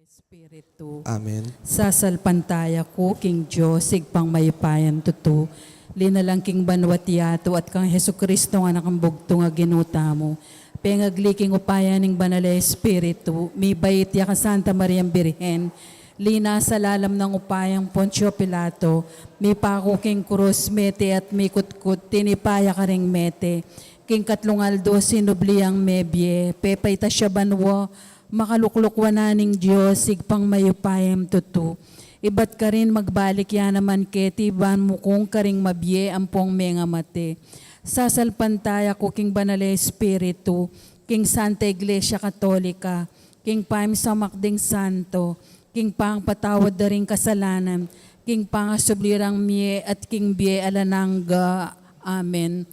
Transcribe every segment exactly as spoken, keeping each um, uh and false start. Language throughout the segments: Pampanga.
Espiritu. Amen. Sasalpantaya ku king Dios, Ibpang mayupayang tutu, linalang king banwa't yatu, at kang Jesucristo, Anak nang bugtung a Ginu tamu. Pengagli king upaya ning Banal a Espiritu, mibait ya kang Santa Mariang Birhen, linasa lalam nang upayang Poncio Pilato, mipaku king krus, mete at mikutkut, tinipa ya karing mete. King katlung aldo sinubli yang mebie, pepaitas ya banwa, makalukluk wanan ning Dios, Ibpang mayupayang tutu. Ibat karin magbalik ya naman keti ban mukung karing mabie ampong mengamate. Sasalpantaya ku king Banal a Espiritu, king Santa Iglesia Katolika, king pamisamak ding santo, king pangapatawad da ring kasalanan, king pangasubli rang mie at king bie alang angga. Amen.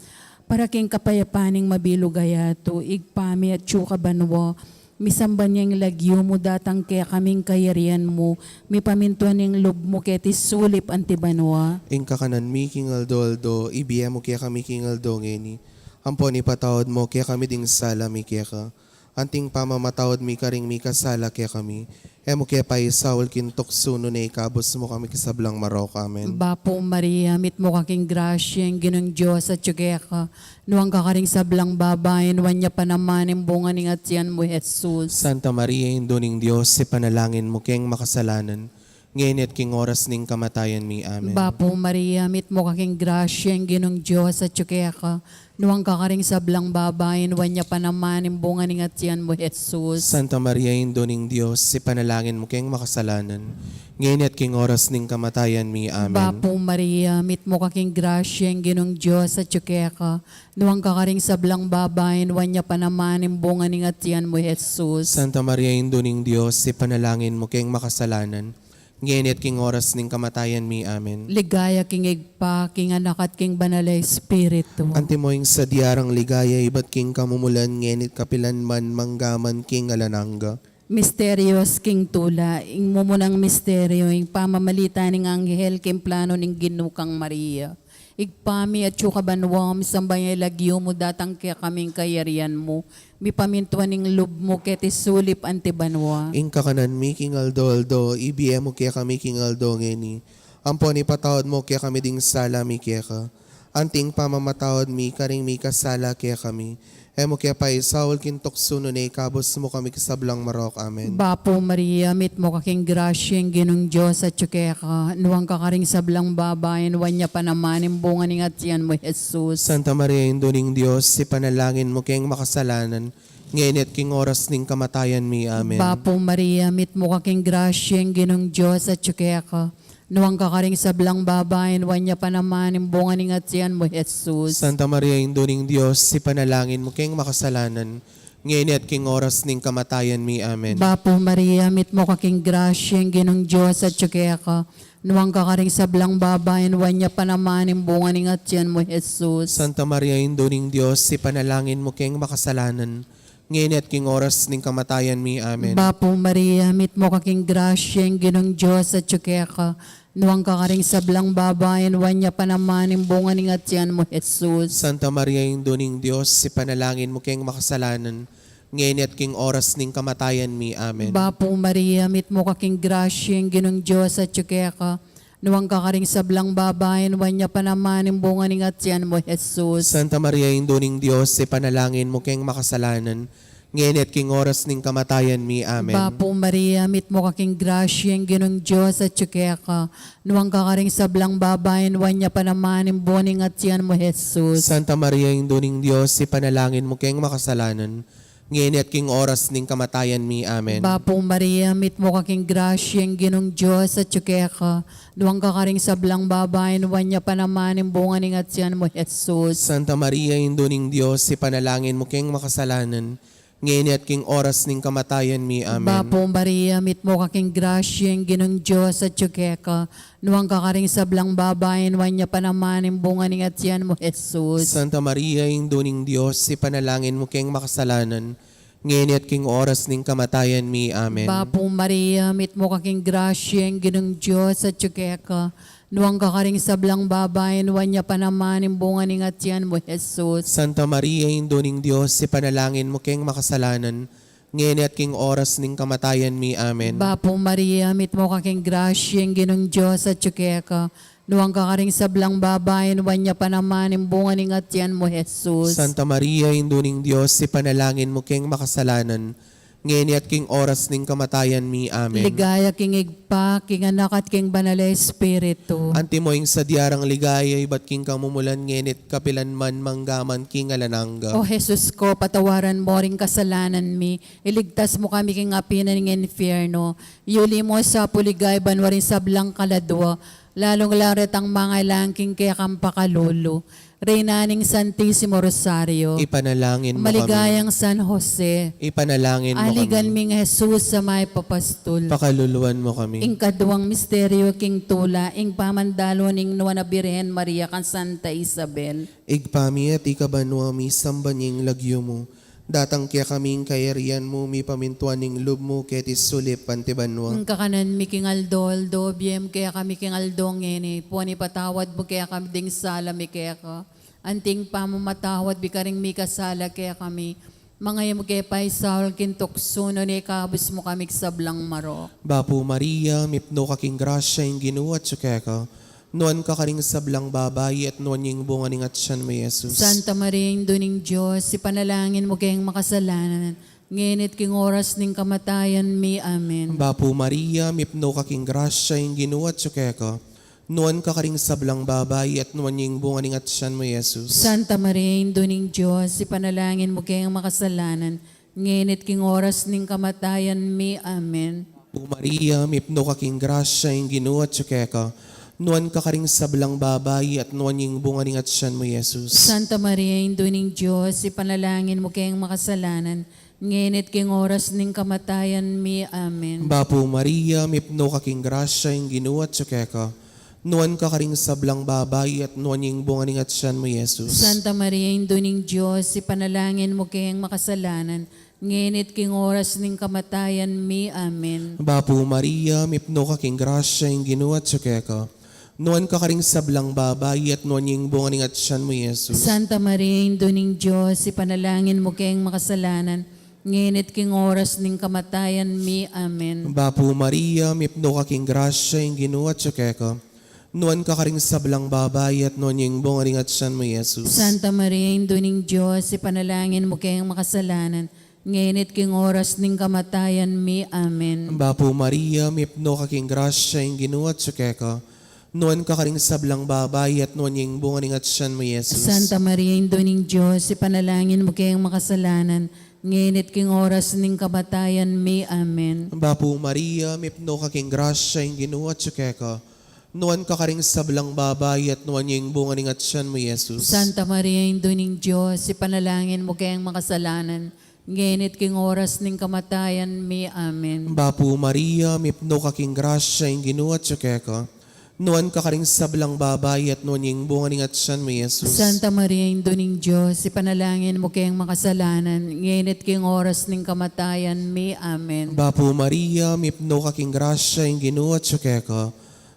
Para king kapayapan ning mabilug a yatu, Ibpa mi atsu ka banwa, misamban ya ing lagyu mu, datang kekami ing kayarian mu, mipamintuan ing lub mu keti sulip anti banwa. Ing kakanan mi king aldo-aldo, ibie mu kekami king aldo ngeni. Ampon ipatawad mu kekami ding sala mi keka, anti ing pamamatawad mi karing mikasala kekami. E mu ke paisaul king tuksu, nune ikabus mu kami king sablang marok. Amen. Bapu Maria, mitmu ka king grasya, ing Ginung Dios atyu keka. Nuan ka karing sablang babai, nuan ya pa naman ing bunga ning atian mu, Jesus. Santa Maria, Indu ning Dios, ipanalangin mu keng makasalanan, ngeni at king oras ning kamatayan mi. Amen. Bapu Maria, mitmu ka king grasya, ing Ginung Dios atyu keka. Nuan ka karing sablang babai, nuan ya pa naman ing bunga ning atian mu, Jesus. Santa Maria, Indu ning Dios, ipanalangin mu keng makasalanan, ngeni at king oras ning kamatayan mi. Amen. Bapu Maria, mitmu ka king grasya, ing Ginung Dios atyu keka. Nuan ka karing sablang babai, nuan ya pa naman ing bunga ning atian mu, Jesus. Santa Maria, Indu ning Dios, ipanalangin mu keng makasalanan, ngeni at king oras ning kamatayan mi. Amen. Ligaya king Ibpa, king Anak, at king Banal a Espiritu. Antimo ing sadya rang ligaya ibat king kamumulan, ngeni at kapilan man, mangga man king alang angga. Misterios king tula, ing mumunang misterio, ing pamamalita ning anghel king plano ning Ginu kang Maria. Ibpa mi, atyu ka banua, misamban ya ing lagyu mu, datang kekami ing kayarian mu, mipamintuan ing lub mu keti sulip anti banua. Ing kakanan mi king aldo-aldo, ibie mu kekami king aldo ngeni. Ampon ipatawad mu kekami ding sala mi keka, anti ing pamamatawad mi karing mikasala kekami. E mu ke paisaul king tuksu, nune ikabus mu kami king sablang marok. Amen. Bapu Maria, mitmu ka king grasya, ing Ginung Dios atyu keka. Nuan ka karing sablang babai, nuan ya pa naman ing bunga ning atian mu, Jesus. Santa Maria, Indu ning Dios, ipanalangin mu keng makasalanan, ngeni at king oras ning kamatayan mi. Amen. Bapu Maria, mitmu ka king grasya, ing Ginung Dios atyu keka. Nuan ka karing sablang babai, nuan ya pa naman ing bunga ning atian mu, Jesus. Santa Maria, Indu ning Dios, ipanalangin mu keng makasalanan, ngeni at king oras ning kamatayan mi. Amen. Bapu Maria, mitmu ka king grasya, ing Ginung Dios atyu keka. Nuan ka karing sablang babai, nuan ya pa naman ing bunga ning atian mu, Jesus. Santa Maria, Indu ning Dios, ipanalangin mu keng makasalanan, ngeni at king oras ning kamatayan mi. Amen. Bapu Maria, mitmu ka king grasya, ing Ginung Dios atyu keka. Nuan ka karing sablang babai, nuan ya pa naman ing bunga ning atian mu, Jesus. Santa Maria, Indu ning Dios, ipanalangin mu keng makasalanan, ngeni at king oras ning kamatayan mi. Amen. Bapu Maria, mitmu ka king grasya, ing Ginung Dios atyu keka. Nuan ka karing sablang babai, nuan ya pa naman ing bunga ning atian mu, Jesus. Santa Maria, Indu ning Dios, ipanalangin mu keng makasalanan, ngeni at king oras ning kamatayan mi. Amen. Bapu Maria, mitmu ka king grasya, ing Ginung Dios atyu keka. Nuan ka karing sablang babai, nuan ya pa naman ing bunga ning atian mu, Jesus. Santa Maria, Indu ning Dios, ipanalangin mu keng makasalanan, ngeni at king oras ning kamatayan mi. Amen. Bapu Maria, mitmu ka king grasya, ing Ginung Dios atyu keka. Nuan ka karing sablang babai, nuan ya pa naman ing bunga ning atian mu, Jesus. Santa Maria, Indu ning Dios, ipanalangin mu keng makasalanan, ngeni at king oras ning kamatayan mi. Amen. Bapu Maria, mitmu ka king grasya, ing Ginung Dios atyu keka. Nuan ka karing sablang babai, nuan ya pa naman ing bunga ning atian mu, Jesus. Santa Maria, Indu ning Dios, ipanalangin mu keng makasalanan, ngeni at king oras ning kamatayan mi. Amen. Bapu Maria, mitmu ka king grasya, ing Ginung Dios atyu keka. Nuan ka karing sablang babai, nuan ya pa naman ing bunga ning atian mu, Jesus. Santa Maria, Indu ning Dios, ipanalangin mu keng makasalanan, ngeni at king oras ning kamatayan mi. Amen. Bapu Maria, mitmu ka king grasya, ing Ginung Dios atyu keka. Nuan ka karing sablang babai, nuan ya pa naman ing bunga ning atian mu, Jesus. Santa Maria, Indu ning Dios, ipanalangin mu keng makasalanan, ngeni at king oras ning kamatayan mi. Amen. Ligaya king Ibpa, king Anak, at king Banal a Espiritu. Antimo ing sadya rang ligaya, ibat king kamumulan, ngeni at kapilan man, mangga man king alang angga. O Jesus ko, patawaran mo ring kasalanan mi, iligtas mu kami king api na ning infierno, yuli mu sa purigawan ring sablang kaladwa, lalung-lalu retang mangailangan king kekang pakalulu. Reyna ning Santisimo Rosario. Ipanalangin mo kami. Maligayang San Jose. Ipanalangin mo kami. Aligan ming Jesus a mayap a pastul. Pakaluluan mo kami. Ing kaduang misteryo king tula, ing pamandalu ning Nuan a Birhen Maria kang Santa Isabel. Ibpa mi, atiu ka banua, misamban ya ing lagyu mu. Datang kekami ing kayarian mu, mipamintuan ing lub mu, keti sulip anti banua. Ing kakanan mi king aldo-aldo, ibie mu kekami king aldo ngeni, ampon ipatawad mu kekami ding sala mi keka, anti ing pamamatawad mi karing mikasala kekami. Manga e mu ke paisaul king tuksu, nune ikabus mu kami king sablang marok. Bapu Maria, mipnu ka king grasya, ing Ginu atyu keka. Nuan ka karing sablang babai, at nuan ya ing bunga ning atian mu, Jesus. Santa Maria, Indu ning Dios, ipanalangin mu keng makasalanan, ngeni at king oras ning kamatayan mi. Amen. Bapu Maria, mipnu ka king grasya, ing Ginu atyu keka. Nuan ka karing sablang babai, at nuan ya ing bunga ning atian mu, Jesus. Santa Maria, Indu ning Dios, ipanalangin mu keng makasalanan, ngeni at king oras ning kamatayan mi. Amen. Bapu Maria, mipnu ka king grasya, ing Ginu atyu keka. Nuan ka karing sablang babai, at nuan ya ing bunga ning atian mu, Jesus. Santa Maria, Indu ning Dios, ipanalangin mu keng makasalanan, ngeni at king oras ning kamatayan mi. Amen. Bapu Maria, mipnu ka king grasya, ing Ginu atyu keka. Nuan ka karing sablang babai, at nuan ya ing bunga ning atian mu, Jesus. Santa Maria, Indu ning Dios, ipanalangin mu keng makasalanan, ngeni at king oras ning kamatayan mi. Amen. Bapu Maria, mipnu ka king grasya, ing Ginu atyu keka. Nuan ka karing sablang babai, at nuan ya ing bunga ning atian mu, Jesus. Santa Maria, Indu ning Dios, ipanalangin mu keng makasalanan, ngeni at king oras ning kamatayan mi. Amen. Bapu Maria, mipnu ka king grasya, ing Ginu atyu keka. Nuan ka karing sablang babai, at nuan ya ing bunga ning atian mu, Jesus. Santa Maria, Indu ning Dios, ipanalangin mu keng makasalanan, ngeni at king oras ning kamatayan mi. Amen. Bapu Maria, mipnu ka king grasya, ing Ginu atyu keka. Nuan ka karing sablang babai, at nuan ya ing bunga ning atian mu, Jesus. Santa Maria, Indu ning Dios, ipanalangin mu keng makasalanan, ngeni at king oras ning kamatayan mi. Amen. Bapu Maria, mipnu ka king grasya, ing Ginu atyu keka. Nuan ka karing sablang babai, at nuan ya ing bunga ning atian mu, Jesus. Santa Maria, Indu ning Dios, ipanalangin mu keng makasalanan, ngeni at king oras ning kamatayan mi. Amen. Bapu Maria, mipnu ka king grasya, ing Ginu atyu keka. Nuan ka karing sablang babai, at nuan ya ing bunga ning atian mu, Jesus. Santa Maria, Indu ning Dios, ipanalangin mu keng makasalanan, ngeni at king oras ning kamatayan mi. Amen. Bapu Maria, mipnu ka king grasya, ing Ginu atyu keka.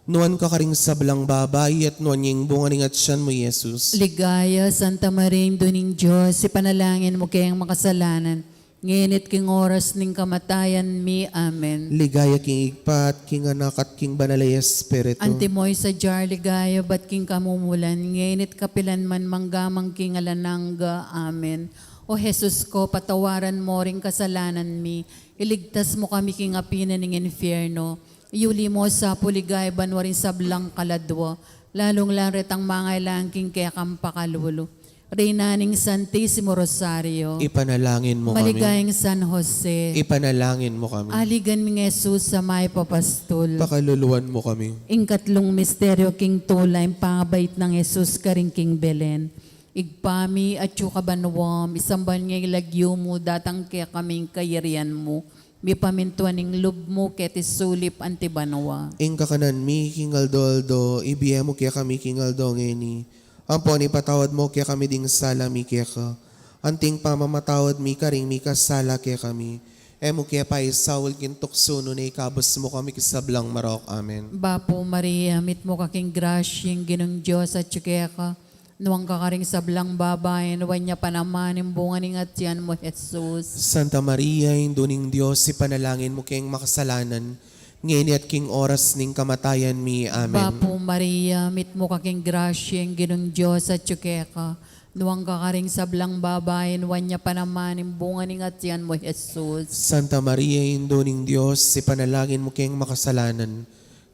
Nuan ka karing sablang babai, at nuan ya ing bunga ning atian mu, Jesus. Ligaya, Santa Maria, Indu ning Dios, ipanalangin mu keng makasalanan, ngeni at king oras ning kamatayan mi. Amen. Ligaya king Ibpa, at king Anak, at king Banal a Espiritu. Antimo ing sadya rang ligaya, ibat king kamumulan, ngeni at kapilan man, mangga man king alang angga. Amen. O Jesus ko, patawaran mo ring kasalanan mi, iligtas mu kami king api na ning infierno, yuli mu sa purigawan ring sablang kaladwa, lalung-lalu retang mangailangan king kekang pakalulu. Reyna ning Santisimo Rosario. Ipanalangin mo kami. Maligayang San Jose. Ipanalangin mo kami. Aligan ming Jesus a mayap a pastul. Pakaluluan mo kami. Ing katlung misteryo king tula, ing pangabait nang Jesus karin king Belen. Ibpa mi, atyu ka banua, misamban ya ing lagyu mu, datang kekami ing kayarian mu, mipamintuan ing lub mu keti sulip anti banua. Ing kakanan mi king aldo-aldo, ibie mu kekami king aldo ngeni. Ampon ipatawad mu kekami ding sala mi keka, anti ing pamamatawad mi karing mikasala kekami. E mu ke paisaul king tuksu, nune ikabus mu kami king sablang marok. Amen. Bapu Maria, mitmu ka king grasya, ing Ginung Dios atyu keka. Nuan ka karing sablang babai, nuan ya pa naman ing bunga ning atian mu, Jesus. Santa Maria, Indu ning Dios, ipanalangin mu keng makasalanan, ngeni at king oras ning kamatayan mi. Amen. Bapu Maria, mitmu ka king grasya, ing Ginung Dios atyu keka. Nuan ka karing sablang babai, nuan ya pa naman ing bunga ning atian mu, Jesus. Santa Maria, Indu ning Dios, ipanalangin mu keng makasalanan,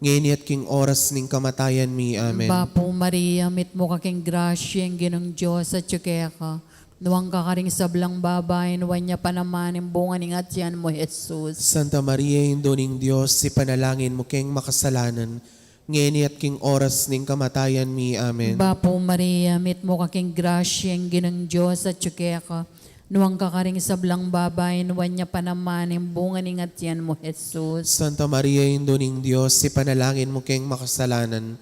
ngeni at king oras ning kamatayan mi. Amen. Bapu Maria, mitmu ka king grasya, ing Ginung Dios atyu keka. Nuan ka karing sablang babai, nuan ya pa naman ing bunga ning atian mu, Jesus. Santa Maria, Indu ning Dios, ipanalangin mu keng makasalanan, ngeni at king oras ning kamatayan mi. Amen. Bapu Maria, mitmu ka king grasya, ing Ginung Dios atyu keka. Nuan ka karing sablang babai, nuan ya pa naman ing bunga ning atian mu, Jesus. Santa Maria, Indu ning Dios, ipanalangin mu keng makasalanan,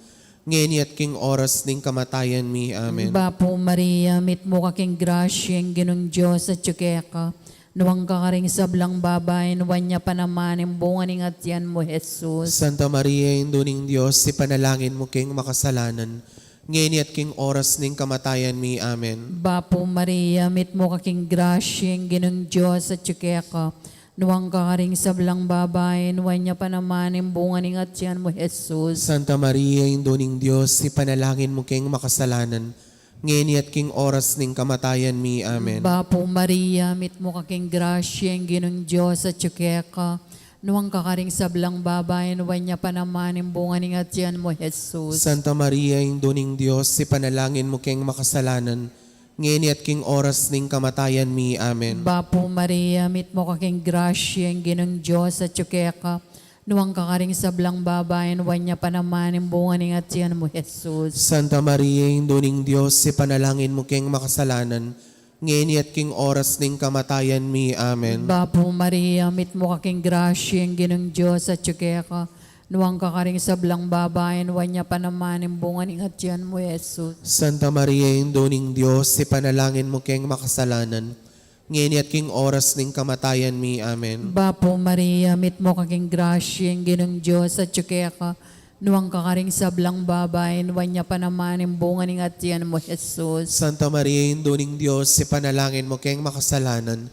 ngeni at king oras ning kamatayan mi. Amen. Bapu Maria, mitmu ka king grasya, ing Ginung Dios atyu keka. Nuan ka karing sablang babai, nuan ya pa naman ing bunga ning atian mu, Jesus. Santa Maria, Indu ning Dios, ipanalangin mu keng makasalanan, ngeni at king oras ning kamatayan mi. Amen. Bapu Maria, mitmu ka king grasya, ing Ginung Dios atyu keka. Nuan ka karing sablang babai, nuan ya pa naman ing bunga ning atian mu, Jesus. Santa Maria, Indu ning Dios, ipanalangin mu keng makasalanan, ngeni at king oras ning kamatayan mi. Amen. Bapu Maria, mitmu ka king grasya, ing Ginung Dios atyu keka. Nuan ka karing sablang babai, nuan ya pa naman ing bunga ning atian mu, Jesus. Santa Maria, Indu ning Dios, ipanalangin mu keng makasalanan, ngeni at king oras ning kamatayan mi. Amen. Bapu Maria, mitmu ka king grasya, ing Ginung Dios atyu keka. Nuan ka karing sablang babai, nuan ya pa naman ing bunga ning atian mu, Jesus. Santa Maria, Indu ning Dios, ipanalangin mu keng makasalanan, ngeni at king oras ning kamatayan mi. Amen. Bapu Maria, mitmu ka king grasya, ing Ginung Dios atyu keka. Nuan ka karing sablang babai, nuan ya pa naman ing bunga ning atian mu, Jesus. Santa Maria, Indu ning Dios, ipanalangin mu keng makasalanan, ngeni at king oras ning kamatayan mi. Amen. Bapu Maria, mitmu ka king grasya, ing Ginung Dios atyu keka. Nuan ka karing sablang babai, nuan ya pa naman ing bunga ning atian mu, Jesus. Santa Maria, Indu ning Dios, ipanalangin mu keng makasalanan,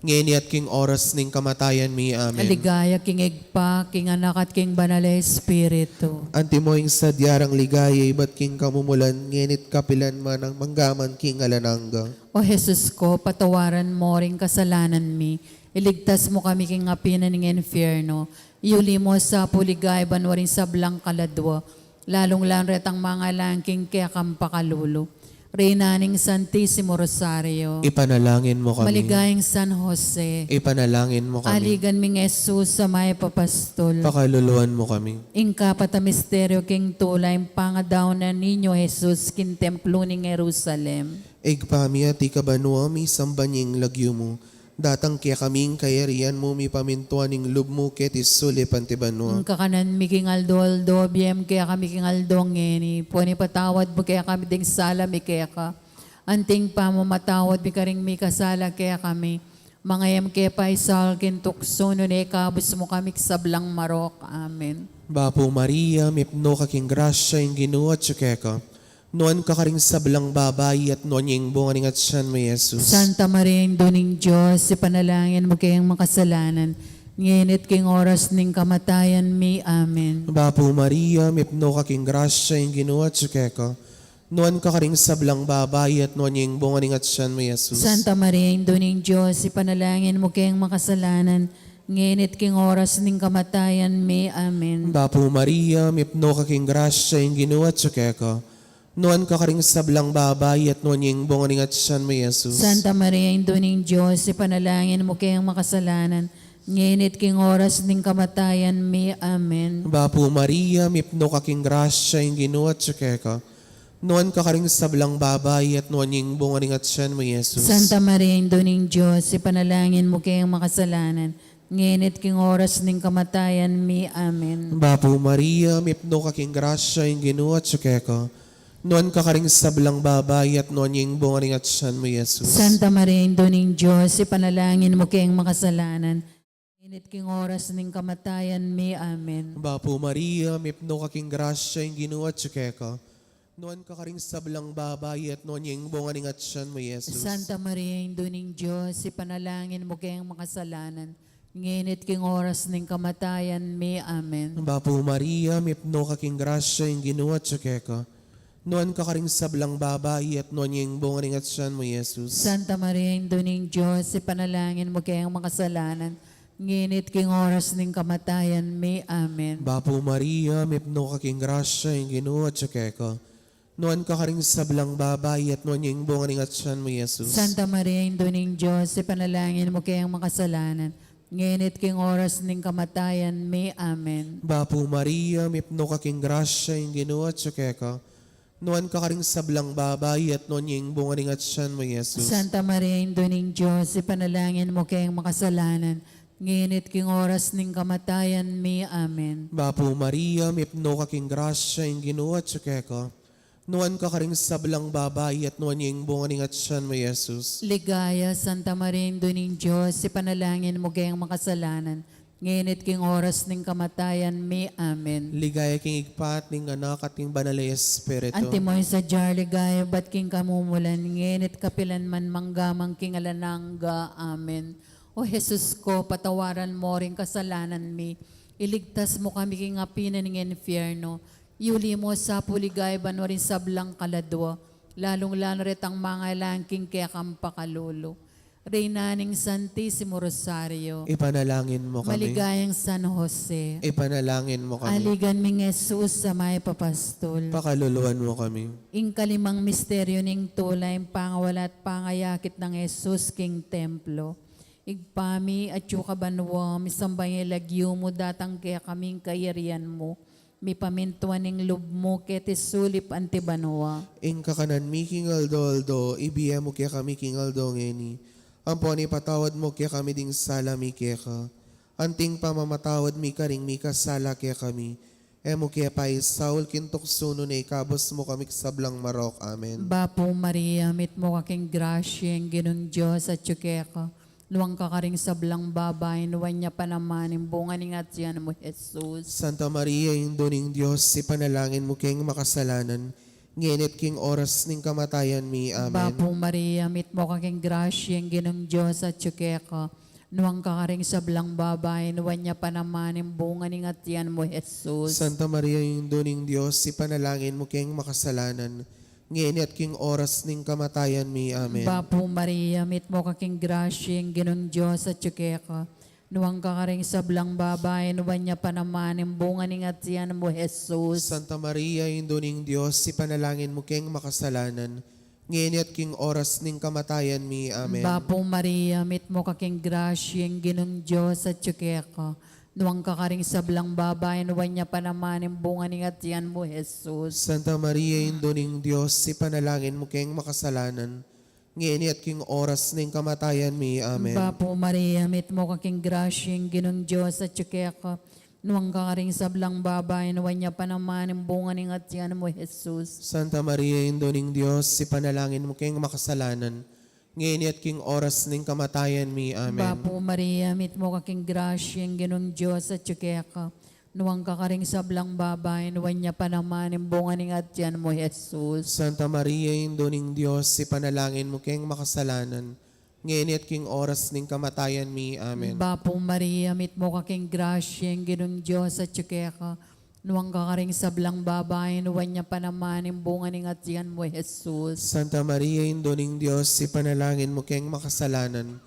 ngeni at king oras ning kamatayan mi. Amen. Ligaya king Ibpa, king Anak, at king Banal a Espiritu. Antimo ing sadya rang ligaya ibat king kamumulan, ngeni't kapilan man, manggaman king alang angga. O Jesus ko, patawaran mo ring kasalanan mi, iligtas mu kami king api na ning infierno, iuli mu sa pu king ligaya banua ring sablang kaladua, lalung-lalu retang mangailangan king kekang pakalulu. Reyna ning Santisimo Rosario. Ipanalangin mu kami. Maligayang San Jose. Ipanalangin mu kami. Aligan ming Jesus a mayap a pastol. Pakaluluan mu kami. Ing kapat a misteryo king tula, ing pangadaun nang Niño Jesus king templo ning Jerusalem. Ibpa mi, atiu ka banua, misamban ya ing lagyu mu. Datang kekami ing kayarian mu, mipamintuan ing lub mu keti sulip anti banua. Ing kakanan mi king aldo-aldo, ibie mu kekami king aldo ngeni, ampon ipatawad mu kekami ding sala mi keka, anti ing pamamatawad mi karing mikasala kekami. Manga e mu ke paisaul king tuksu, nune ikabus mu kami king sablang marok. Amen. Bapu Maria, mipnu ka king grasya, ing Ginu atyu keka. Nuan ka karing sablang babai, at nuan ya ing bunga ning atyan mu, Jesus. Santa Maria, Indu ning Dios, ipanalangin mu keng makasalanan, ngeni at king oras ning kamatayan mi. Amen. Bapu Maria, mipnu ka king grasya, ing Ginu atyu keka. Nuan ka karing sablang babai, at nuan ya ing bunga ning atyan mu, Jesus. Santa Maria, Indu ning Dios, ipanalangin mu keng makasalanan, ngeni at king oras ning kamatayan mi. Amen. Bapu Maria, mipnu ka king grasya, ing Ginu atyu keka. Nuan ka karing sablang babai, at nuan ya ing bunga ning atyan mu, Jesus. Santa Maria, Indu ning Dios, ipanalangin mu keng makasalanan, ngeni at king oras ning kamatayan mi. Amen. Bapu Maria, mipnu ka king grasya, ing Ginu atyu keka. Nuan ka karing sablang babai, at nuan ya ing bunga ning atyan mu, Jesus. Santa Maria, Indu ning Dios, ipanalangin mu keng makasalanan, ngeni at king oras ning kamatayan mi. Amen. Bapu Maria, mipnu ka king grasya, ing Ginu atyu keka. Nuan ka karing sablang babai, at nuan ya ing bunga ning atyan mu, Jesus. Santa Maria, Indu ning Dios, ipanalangin mu keng makasalanan, ngeni at king oras ning kamatayan mi. Amen. Bapu Maria, mipnu ka king grasya, ing Ginu atyu keka. Nuan ka karing sablang babai, at nuan ya ing bunga ning atian mu, Jesus. Santa Maria, Indu ning Dios, ipanalangin mu keng makasalanan, ngeni at king oras ning kamatayan mi. Amen. Bapu Maria, mipnu ka king grasya, ing Ginu atyu keka. Nuan ka karing sablang babai, at nuan ya ing bunga ning atian mu, Jesus. Santa Maria, Indu ning Dios, ipanalangin mu keng makasalanan, ngeni at king oras ning kamatayan mi. Amen. Bapu Maria, mipnu ka king grasya, ing Ginu atyu keka. Nuan ka karing sablang babai, at nuan ya ing bunga ning atian mu, Jesus. Santa Maria, Indu ning Dios, ipanalangin mu keng makasalanan, ngeni at king oras ning kamatayan mi. Amen. Bapu Maria, mipnu ka king grasya, ing Ginu atyu keka. Nuan ka karing sablang babai, at nuan ya ing bunga ning atian mu, Jesus. Santa Maria, Indu ning Dios, ipanalangin mu keng makasalanan, ngeni at king oras ning kamatayan mi. Amen. Bapu Maria, mipnu ka king grasya, ing Ginu atyu keka. Nuan ka karing sablang babai, at nuan ya ing bunga ning atian mu, Jesus. Ligaya, Santa Maria, Indu ning Dios, ipanalangin mu keng makasalanan, ngeni at king oras ning kamatayan mi. Amen. Ligaya king Ibpa, at ning Anak, at ning Banal a Espiritu. Antimo ing sadya a ligaya ibat king kamumulan, ngeni at kapilan man, mangga man king alang angga. Amen. O Jesus ko, patawaran mu ring kasalanan mi, iligtas mu kami king api na ning infierno, iuli mu sa pu king banua ring sablang kaladua, lalung-lalu na retang mangailangan king kekang pakalulu. Reyna ning Santisimo Rosario. Ipanalangin mu kami. Maligayang San Jose. Ipanalangin mu kami. Aligan ming Jesus a mayap a pastul. Pakaluluan mu kami. Ing kalimang misteryo ning tula, ing pangawala at pangayakit nang Jesus king templo. Ibpa mi, atyu ka banua, misamban ya ing lagyu mu, datang kekami ing kayarian mu, mipamintuan ing lub mu keti sulip anti banua. Ing kakanan mi king aldo-aldo, ibie mu kekami king aldo ngeni. Ampon ipatawad mu kekami ding sala mi keka, anti ing pamamatawad mi karing mikasala kekami. E mu ke paisaul king tuksu, nune ikabus mu kami king sablang marok. Amen. Bapu Maria, mitmu ka king grasya, ing Ginung Dios atyu keka. Nuan ka karing sablang babai, nuan ya pa naman ing bunga ning atian mu, Jesus. Santa Maria, Indu ning Dios, ipanalangin mu keng makasalanan, ngeni at king oras ning kamatayan mi. Amen. Bapu Maria, mitmu ka king grasya, ing Ginung Dios atyu keka. Nuan ka karing sablang babai, nuan ya pa naman ing bunga ning atian mu, Jesus. Santa Maria, Indu ning Dios, ipanalangin mu keng makasalanan, ngeni at king oras ning kamatayan mi. Amen. Bapu Maria, mitmu ka king grasya, ing Ginung Dios atyu keka. Nuan ka karing sablang babai, nuan ya pa naman ing bunga ning atian mu, Jesus. Santa Maria, Indu ning Dios, ipanalangin mu keng makasalanan, ngeni at king oras ning kamatayan mi. Amen. Bapu Maria, mitmu ka king grasya, ing Ginung Dios atyu keka. Nuan ka karing sablang babai, nuan ya pa naman ing bunga ning atian mu, Jesus. Santa Maria, Indu ning Dios, ipanalangin mu keng makasalanan, ngeni at king oras ning kamatayan mi. Amen. Bapu Maria, mitmu ka king grasya, ing Ginung Dios atyu keka. Nuan ka karing sablang babai, nuan ya pa naman ing bunga ning atian mu, Jesus. Santa Maria, Indu ning Dios, ipanalangin mu keng makasalanan, ngeni at king oras ning kamatayan mi. Amen. Bapu Maria, mitmu ka king grasya, ing Ginung Dios atyu keka. Nuan ka karing sablang babai, nuan ya pa naman ing bunga ning atian mu, Jesus. Santa Maria, Indu ning Dios, ipanalangin mu keng makasalanan, ngeni at king oras ning kamatayan mi. Amen. Bapu Maria, mitmu ka king grasya, ing Ginung Dios atyu keka. Nuan ka karing sablang babai, nuan ya pa naman ing bunga ning atian mu, Jesus. Santa Maria, Indu ning Dios, ipanalangin mu keng makasalanan,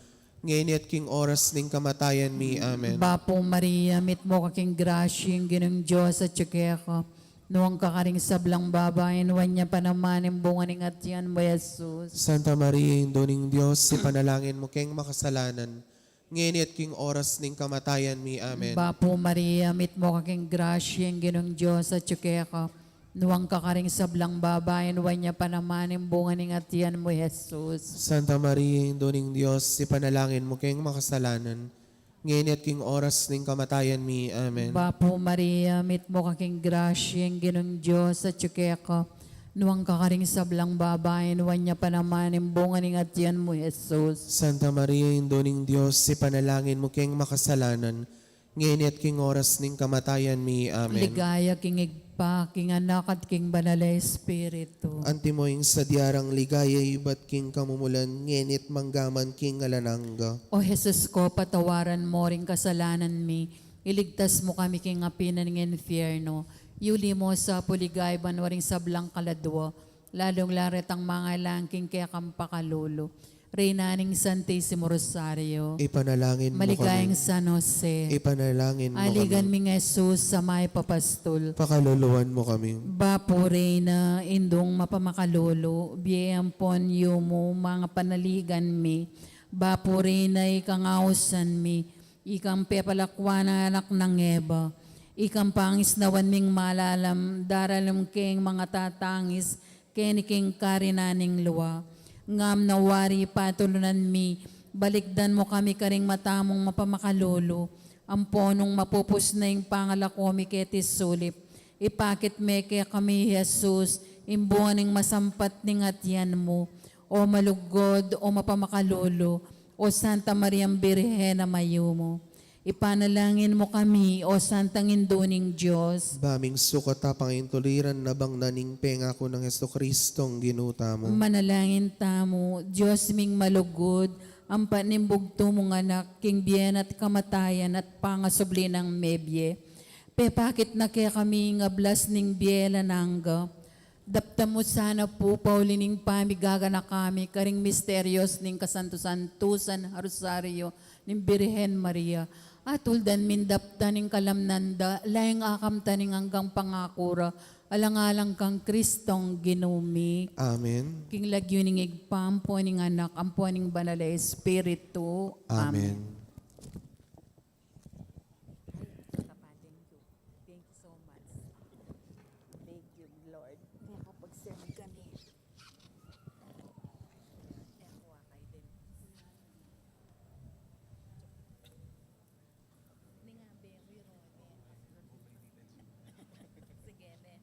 ngeni at king oras ning kamatayan mi. Amen. Bapu Maria, mitmu ka king grasya, ing Ginung Dios atyu keka. Nuan ka karing sablang babai, nuan ya pa naman ing bunga ning atian mu, Jesus. Santa Maria, Indu ning Dios, ipanalangin mu keng makasalanan, ngeni at king oras ning kamatayan mi. Amen. Bapu Maria, mitmu ka king grasya, ing Ginung Dios atyu keka. Nuan ka karing sablang babai, nuan ya pa naman ing bunga ning atian mu, Jesus. Santa Maria, Indu ning Dios, ipanalangin mu keng makasalanan, ngeni at king oras ning kamatayan mi. Amen. Bapu Maria, mitmu ka king grasya, ing Ginung Dios atyu keka. Nuan ka karing sablang babai, nuan ya pa naman ing bunga ning atian mu, Jesus. Santa Maria, Indu ning Dios, ipanalangin mu keng makasalanan, ngeni at king oras ning kamatayan mi. Amen. Ligaya king Ibpa, Ibpa, king Anak, at king Banal a Espiritu. Antimo ing sadya rang ligaya ibat king kamumulan, ngeni't manggaman king alang angga. O Jesus ko, patawaran mo ring kasalanan mi, iligtas mo kami king api ning infierno, yuli mo sa purigayo banua ring sablang kaladua, lalung-lalu retang mangailangan king kekang pakalulu. Reyna ning Santisimo Rosario. Ipanalangin mo kami. Maligayang San Jose. Ipanalangin mo kami. Aligan ming Jesus a mayap a pastul. Pakaluluan mo kami. Bapu Reyna, Indung mapamakalulu, bie ampon yumu, manga panaligan mi. Bapu Reyna, ikang ausan mi, ikang pepalakuan a anak nang Eva, ikang pangisnawan ming malalam, daralan king manga tatangis, keni king karinan ning lua. Ngam na wari patulunan mi, balikdan mo kami karing mata mung mapamakalulu, ampo nung mapupus na ing pangalako mi keti sulip, ipakit me kekami i Jesus, ing bunga ning masampat ning atian mu, o malugud, o mapamakalulu, o Santa Mariang Birhen a mayumu. Ipanalangin mo kami, o Santang Indu ning Dios. Ba ming sukat a pangintuliran na bang na ning pengaku nang Jesucristong Ginu tamu. Manalangin tamu, Dios ming malugud, ampat ning bugtu mung Anak, king bie na at kamatayan at pangasubli nang mebie, pepakit na kekami ing ablas ning bie alang angga. Daptan mu sana pu, pauli ning pamigaganaka mi karing misterios ning kasantu-santusan a Rosario ning Birhen Maria. At tuldan min daptan ing kalamnan da, laing akamtan ing anggang pangaku ra, alang-alang kang Kristong Ginu mi. Amen. King lagyu ning Ibpa, ampo ning Anak, ampo ning Banal a Espiritu. Amen. Amen. Thank you so much. Thank you, Lord. Nakapag-serve kami. Sige, ne.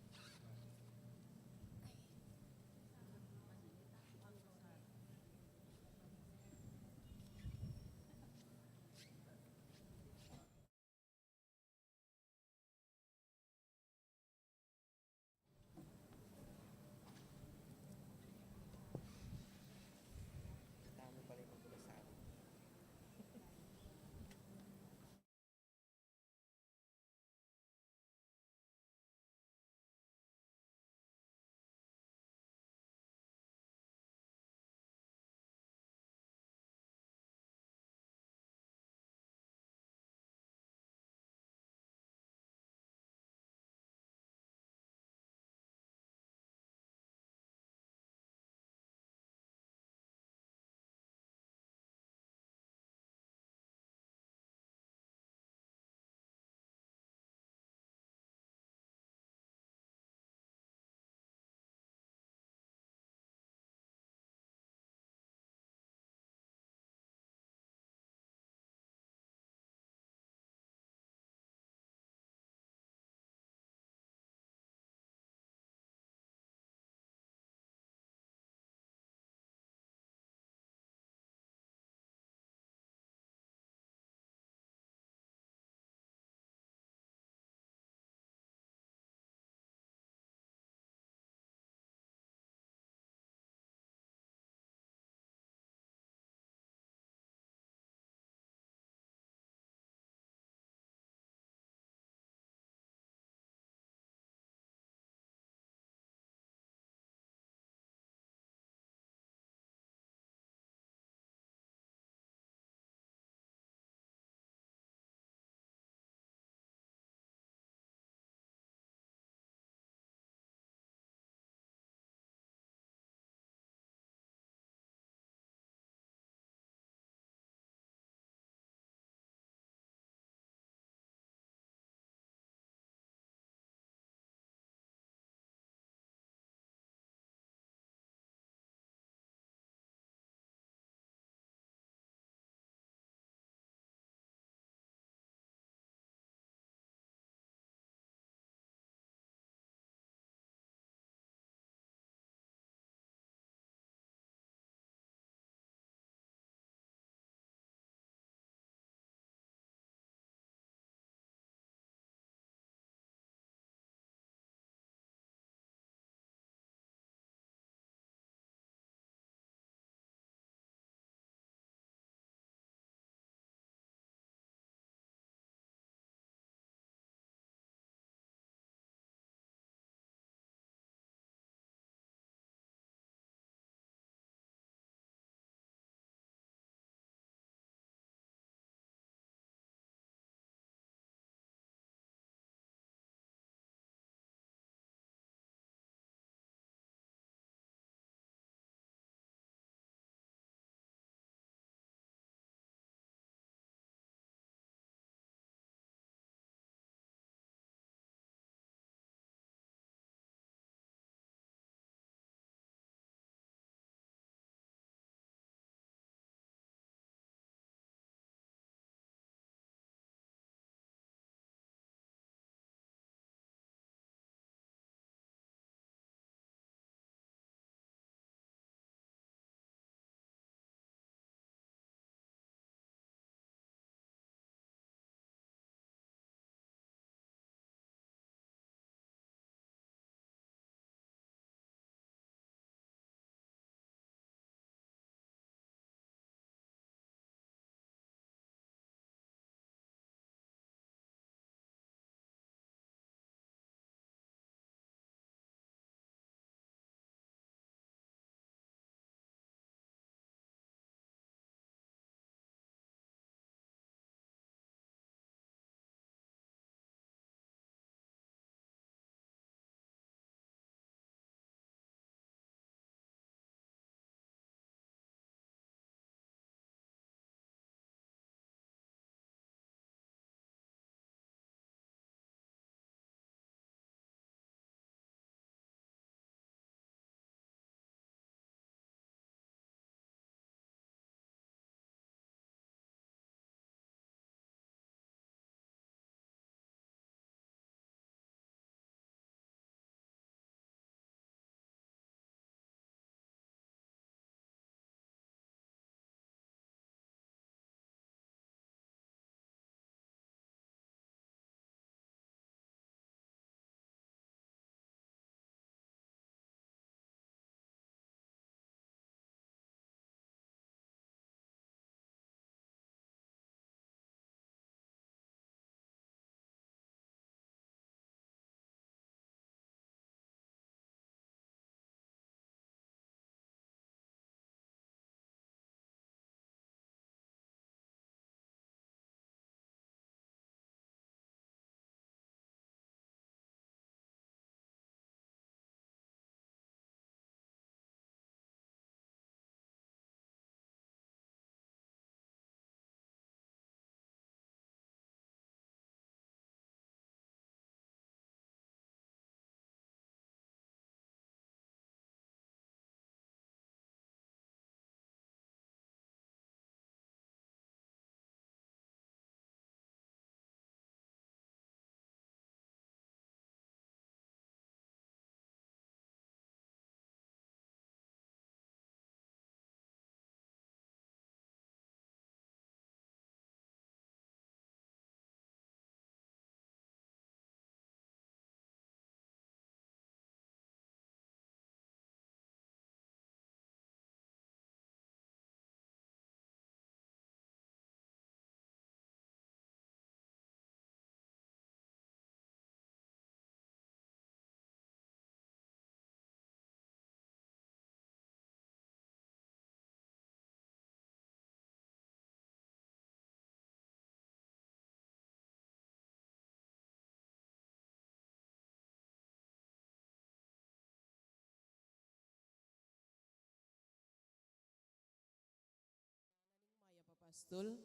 Apostol,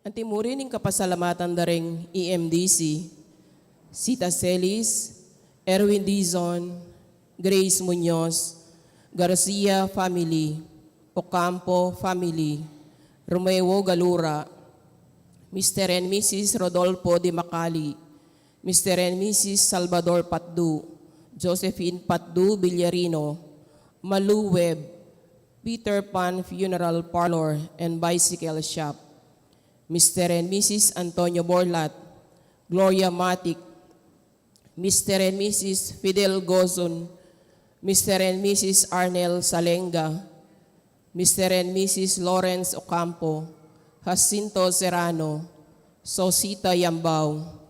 anti mu rin ing kapasalamatan da ring E M D C, Sita Celis, Erwin Dizon, Grace Muñoz, Garcia family, Ocampo family, Romeo Galura, Mister and Missus Rodolfo de Macali, Mister and Missus Salvador Patdu, Josephine Patdu Villarino, Malu Webb, Peter Pan Funeral Parlor and Bicycle Shop, Mister and Missus Antonio Borlat, Gloria Matic, Mister and Missus Fidel Gozon, Mister and Missus Arnel Salenga, Mister and Missus Lawrence Ocampo, Jacinto Serrano, Sosita Yambao.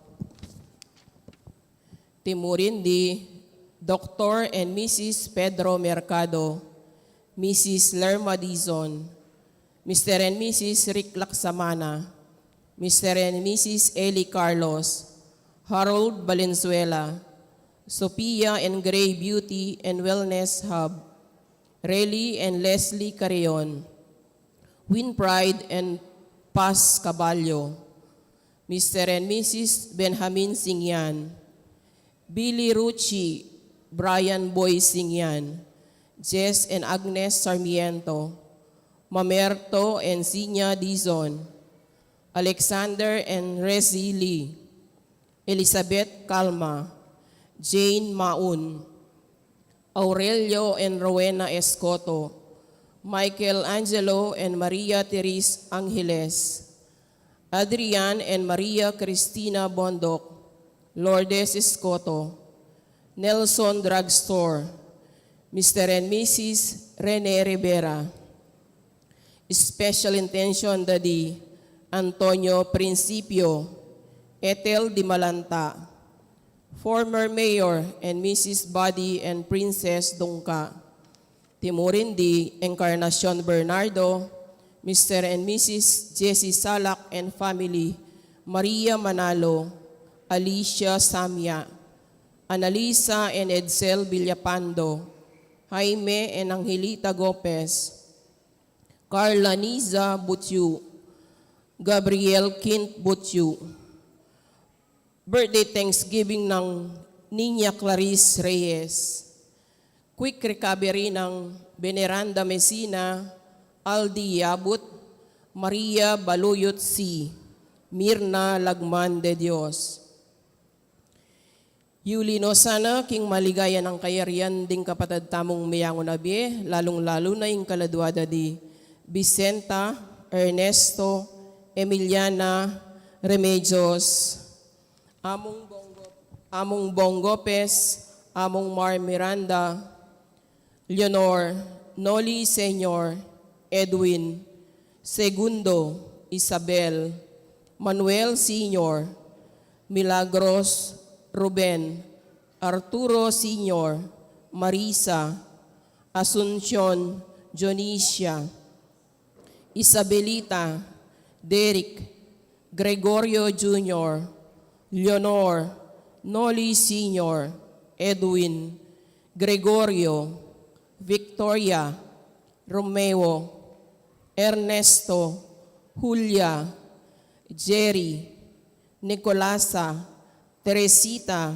Timurin di Doctor and Missus Pedro Mercado, Missus Lerma Dizon, Mister and Missus Rick Laksamana, Mister and Missus Eli Carlos, Harold Valenzuela, Sophia and Gray Beauty and Wellness Hub, Relly and Leslie Carreon, Win Pride and Paz Caballo, Mister and Missus Benjamin Singyan, Billy Rucci, Brian Boy Singyan, Jess and Agnes Sarmiento, Mamerto and Zinya Dizon, Alexander and Rezi Lee, Elizabeth Calma, Jane Maun, Aurelio and Rowena Escoto, Michael Angelo and Maria Therese Angeles, Adrian and Maria Cristina Bondoc, Lourdes Escoto, Nelson Drugstore, Mister and Missus Rene Rivera. Special intention da di Antonio Principio, Ethel Di Malanta, former Mayor and Missus Buddy and Princess Dungca. Timurin di Encarnacion Bernardo, Mister and Missus Jessie Salak and family, Maria Manalo, Alicia Samia, Annalisa and Edsel Villapando, Jaime and Angelita Gopez, Carla Niza Butyu, Gabriel Kint Butyu. Birthday Thanksgiving nang Niña Clarice Reyes. Quick recovery nang Veneranda Messina, Aldi Yabut, Maria Baluyot C, Mirna Lagman de Dios. Yuli no sana king maligaya nang kayarian ding kapatad tamung meyangu na bie, lalung-lalu na ing kaladua da di Vicenta, Ernesto, Emiliana, Remedios, Among Bong Go-, Among Bong Gopez, Among Mar Miranda, Leonor, Noli Senior, Edwin, Segundo, Isabel, Manuel Senior, Milagros, Ruben, Arturo Senior, Marisa, Asuncion, Dionisia, Isabelita, Derek, Gregorio Junior, Leonor, Noli Senior, Edwin, Gregorio, Victoria, Romeo, Ernesto, Julia, Jerry, Nicolasa, Teresita,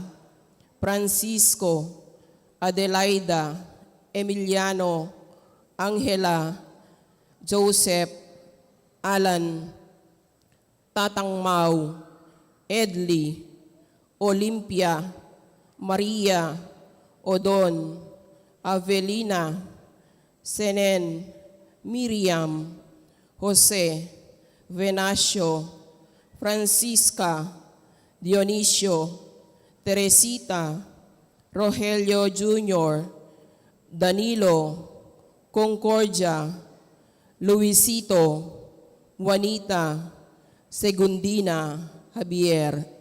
Francisco, Adelaida, Emiliano, Angela, Joseph, Alan, Tatang Mau, Edley, Olympia, Maria, Odon, Avelina, Senen, Miriam, Jose, Venacio, Francisca, Dionisio, Teresita, Rogelio Junior, Danilo, Concordia, Luisito, Juanita, Segundina, Javier.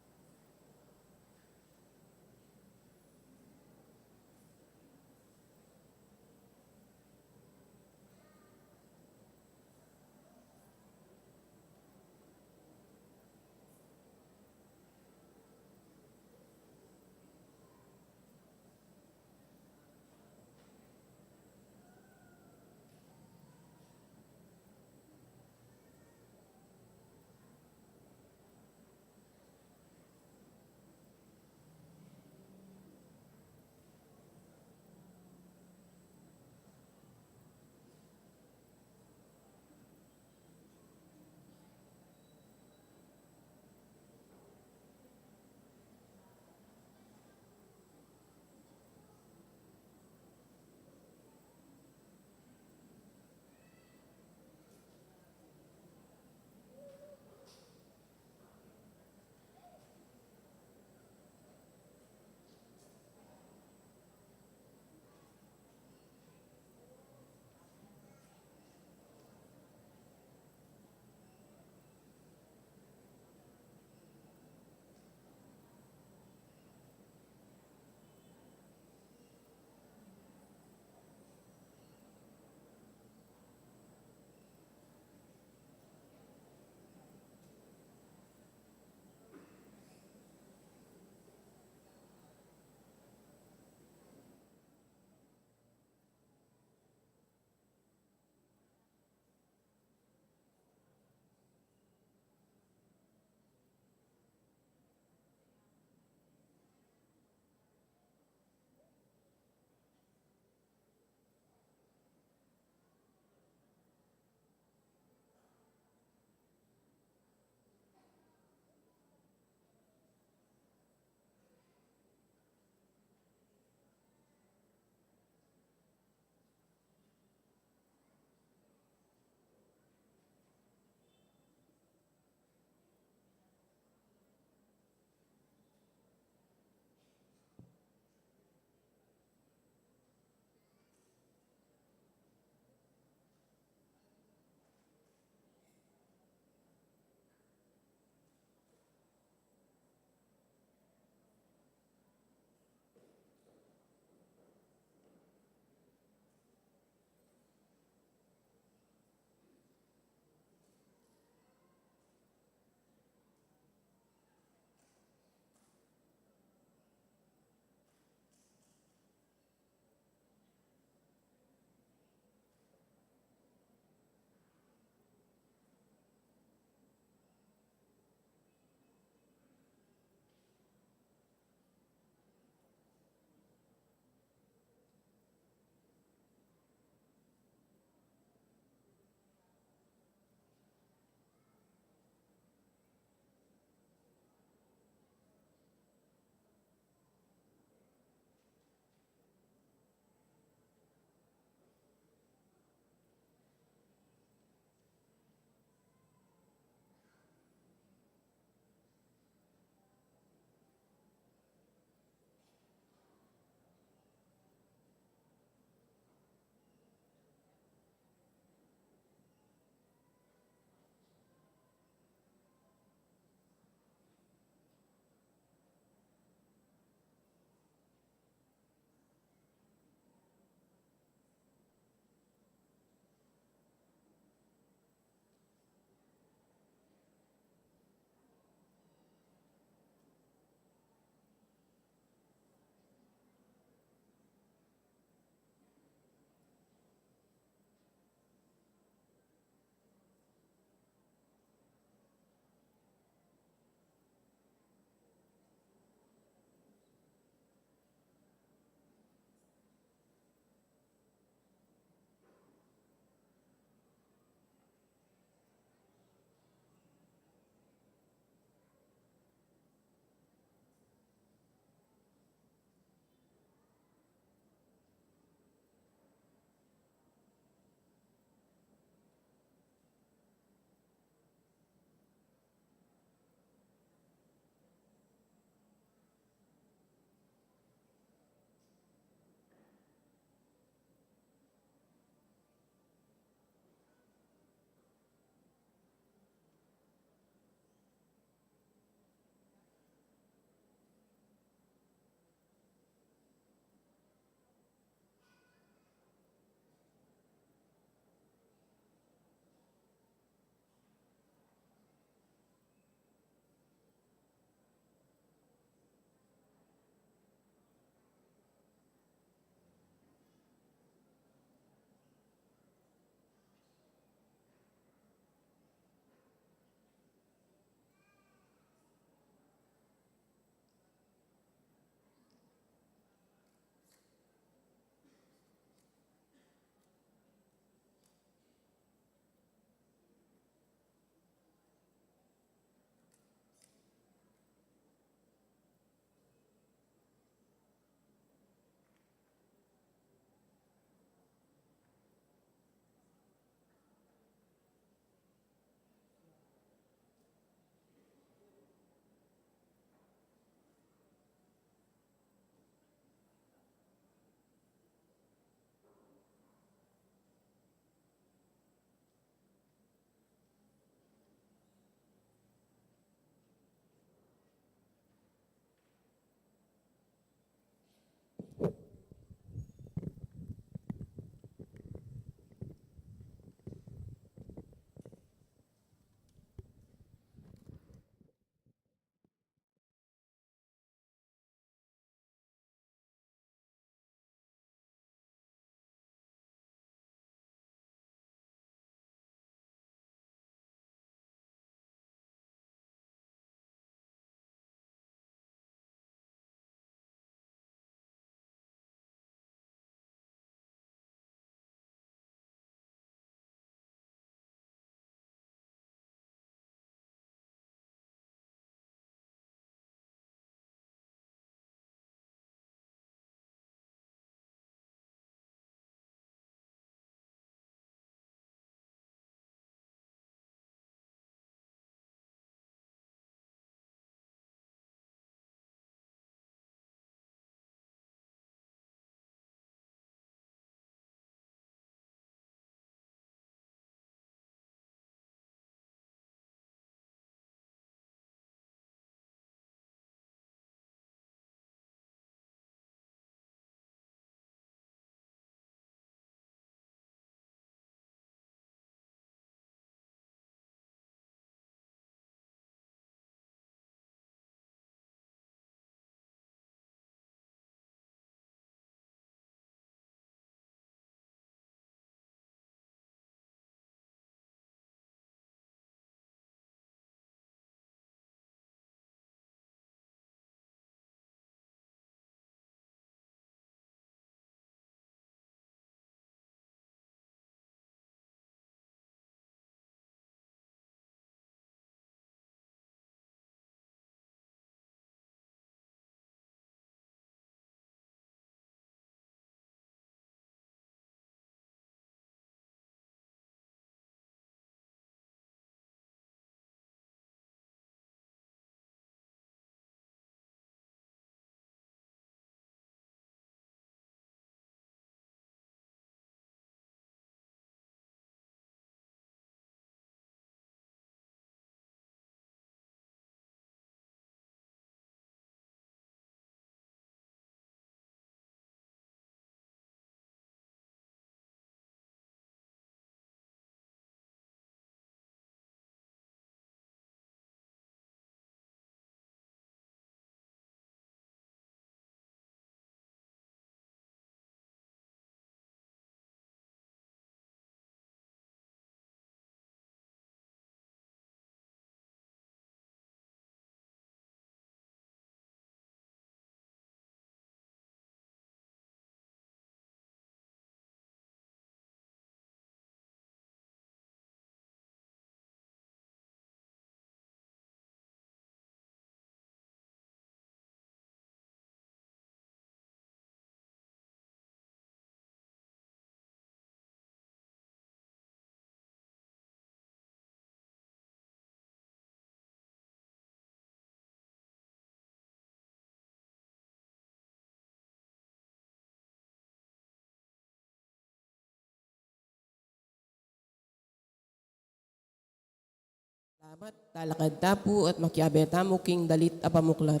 Talakad ta pu at makiabe tamu king dalit a pamuklat.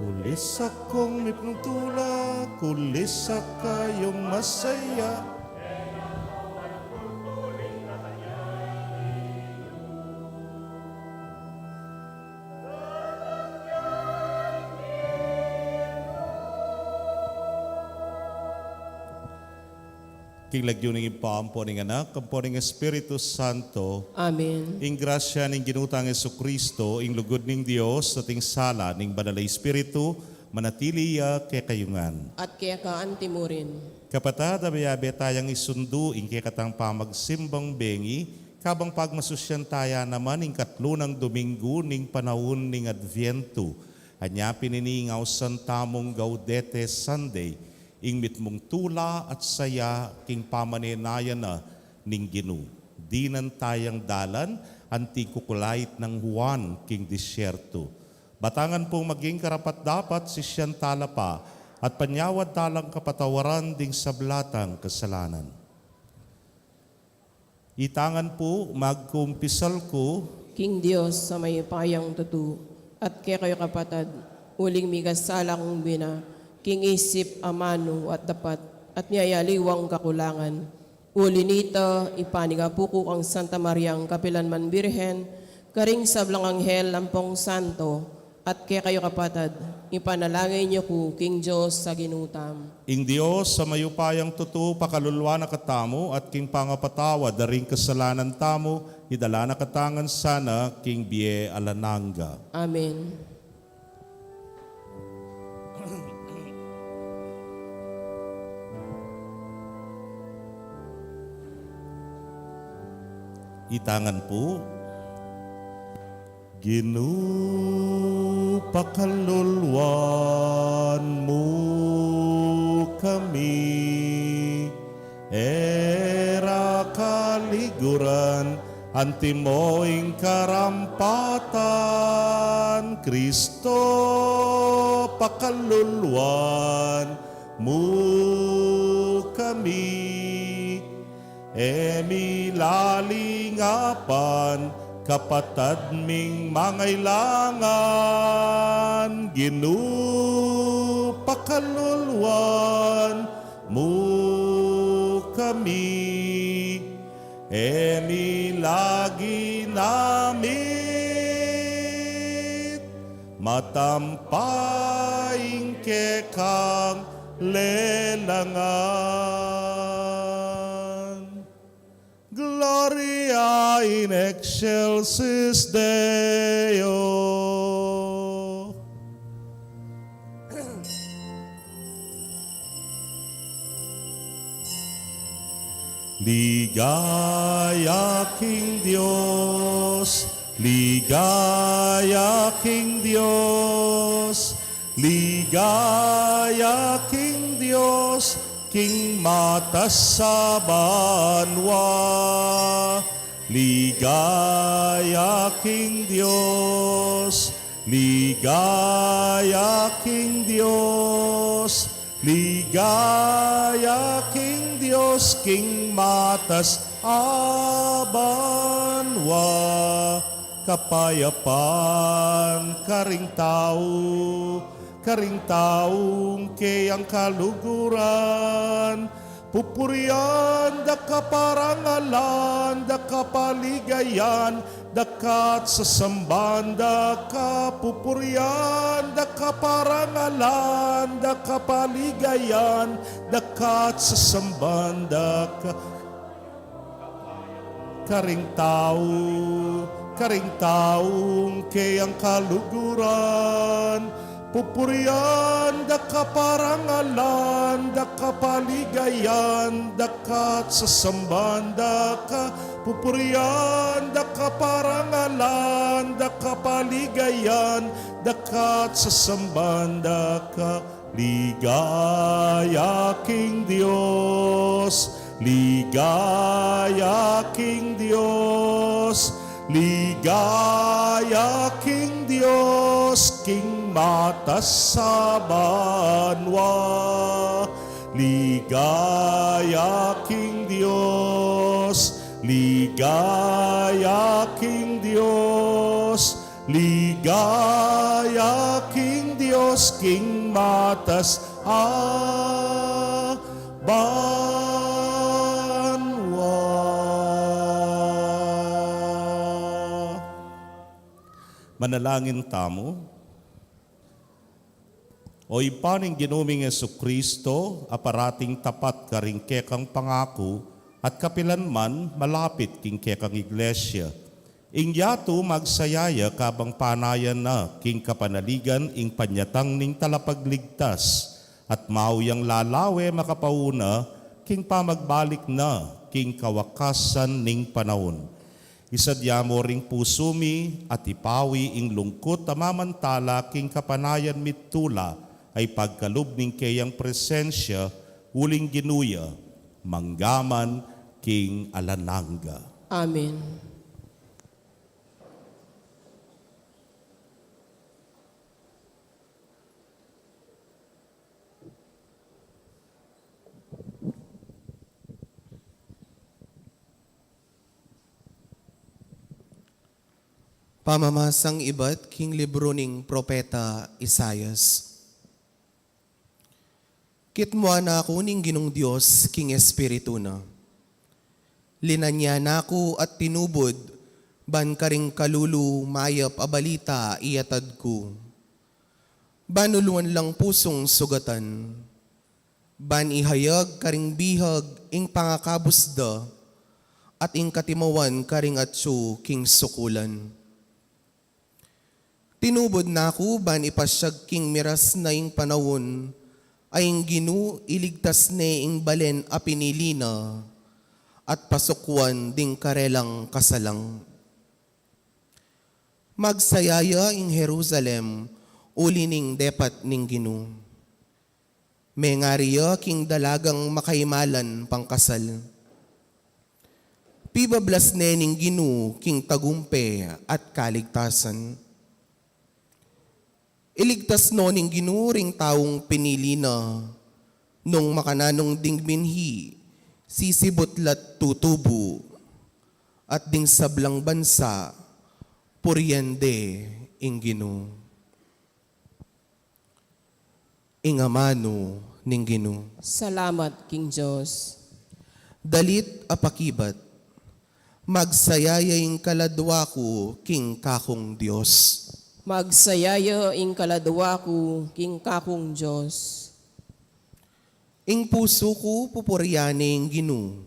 Kulisak kong mipnutula, kulisak kayong masaya. King lagyu ning Ibpa, ampo ning Anak, ampo ning Espiritu Santo. Amen. Ing grasya ning Ginu tang Jesucristo, ing lugud ning Dios, at ing sala ning Banal a Espiritu, manatili ya kekayu ngan. At keka antimurin. Kapatad, abe-abe tayang isundu ing kekatang pamagsimbang bengi, kabang pagmasusyan taya naman ing katlu nang Dominggu ning panaun ning Adviento. Anya pin ini ing ausan tamung Gaudete Sunday, ing mitmung tula at saya king pamanenayan na ning Ginu. Dinan tayang dalan anting kukulait nang Juan king disyerto. Batangan pung maging karapat-dapat, sisyan tala pa at panyawad talang kapatawaran ding sabla tang kasalanan. Itang ngan pu, magkumpisal ku king Dios a mayupayang tutu, at kekayu kapatad, uling mikasala kung bina, king isip, amanu, at dapat, at miyayaliwang kakulangan. Uli nita, ipanigapu ku kang Santa Mariang kapilan man Birhen, karing sablang anghel ampong santo, at kekayu kapatad, ipanalangin yu ku king Dios a Ginu tamu. Ing Dios a mayupayang tutu pakaluluan na katamu, at king pangapatawad da ring kasalanan tamu, idala na katamu ngan sana king bie alang angga. Amen. Itang ngan pu. Ginu, pakaluluan mu kami, e ra kaliguran, antimo ing karampatan, Kristo, pakaluluan mu kami, e mi lalingapan, kapatad ming mangailangan, Ginu, pakaluluan mu kami, e mi lagi namit matampa ing kekang lelangan. Gloria in excelsis Deo. Ligaya king Dios, ligaya king Dios, ligaya king Dios, king matas a banua. Ligaya king Dios, ligaya king Dios, ligaya king Dios, king matas a banua. Kapayapan karing tau, karing taung keyang kaluguran, pupurian da ka parangalan, da ka paligayan, da ka at sasamban da ka, pupurian da ka parangalan, da ka paligayan, da ka at sasamban da ka. Karing tau, karing taung keyang kaluguran, pupurian da ka parangalan, da ka paligayan, da ka at sasamban da ka, pupurian da ka parangalan, da ka paligayan, da ka at sasamban da ka. Ligaya king Dios, ligaya king Dios, ligaya king Dios, king matas a banua. Ligaya king Dios, ligaya king Dios, ligaya king Dios, king matas a banua. Manalangin tamu. O Ibpa ning Ginu ming Jesucristo, a parating tapat karing kekang pangaku, at kapilan man malapit king kekang iglesia. Ing yatu magsaya ya kabang panayan na king kapanaligan ing panyatang ning Talapagligtas, at mau yang lalawe makapauna king pamagbalik na king kawakasan ning panaun. Isadya mu ring pusu mi at ipawi ing lungkut a mamantala king kapanayan mi't tula a ipagkalub ning keyang presensya, uling Ginu ya, mangga man king alang angga. Amen. Pamamasang ibat king libru ning propeta Isaias. Kitmuan na ku ning Ginung Dios king Espiritu na. Linanyan na ku at tinubud, ban karing kalulu mayap a balita iatad ku. Ban uluan lang pusung sugatan. Ban ihayag karing bihag ing pangakabus da, at ing katimawan karing atsu king sukulan. Tinubud na ku ban ipasiag king miras na ing panaun, a ing Ginu iligtas ne ing balen a pinili na, at pasukwan ding karelang kasalang. Magsaya ya ing Jerusalem, uli ning depat ning Ginu. Mengari ya king dalagang makaimalan pangkasal. Pibablas ne ning Ginu king tagumpe at kaligtasan. Iligtas no ning Ginu ring taung pinili na, nung makananung ding binhi, sisibut la't tutubu, at ding sablang bansa, purian de ing Ginu. Ing amanu ning Ginu. Salamat king Dios. Dalit a pakibat. Magsaya ya ing kaladwa ku king kakung Dios. Magsaya ya ing kaladwa ku king kakung Dios. Ing pusu ku pupurian ne ing Ginu.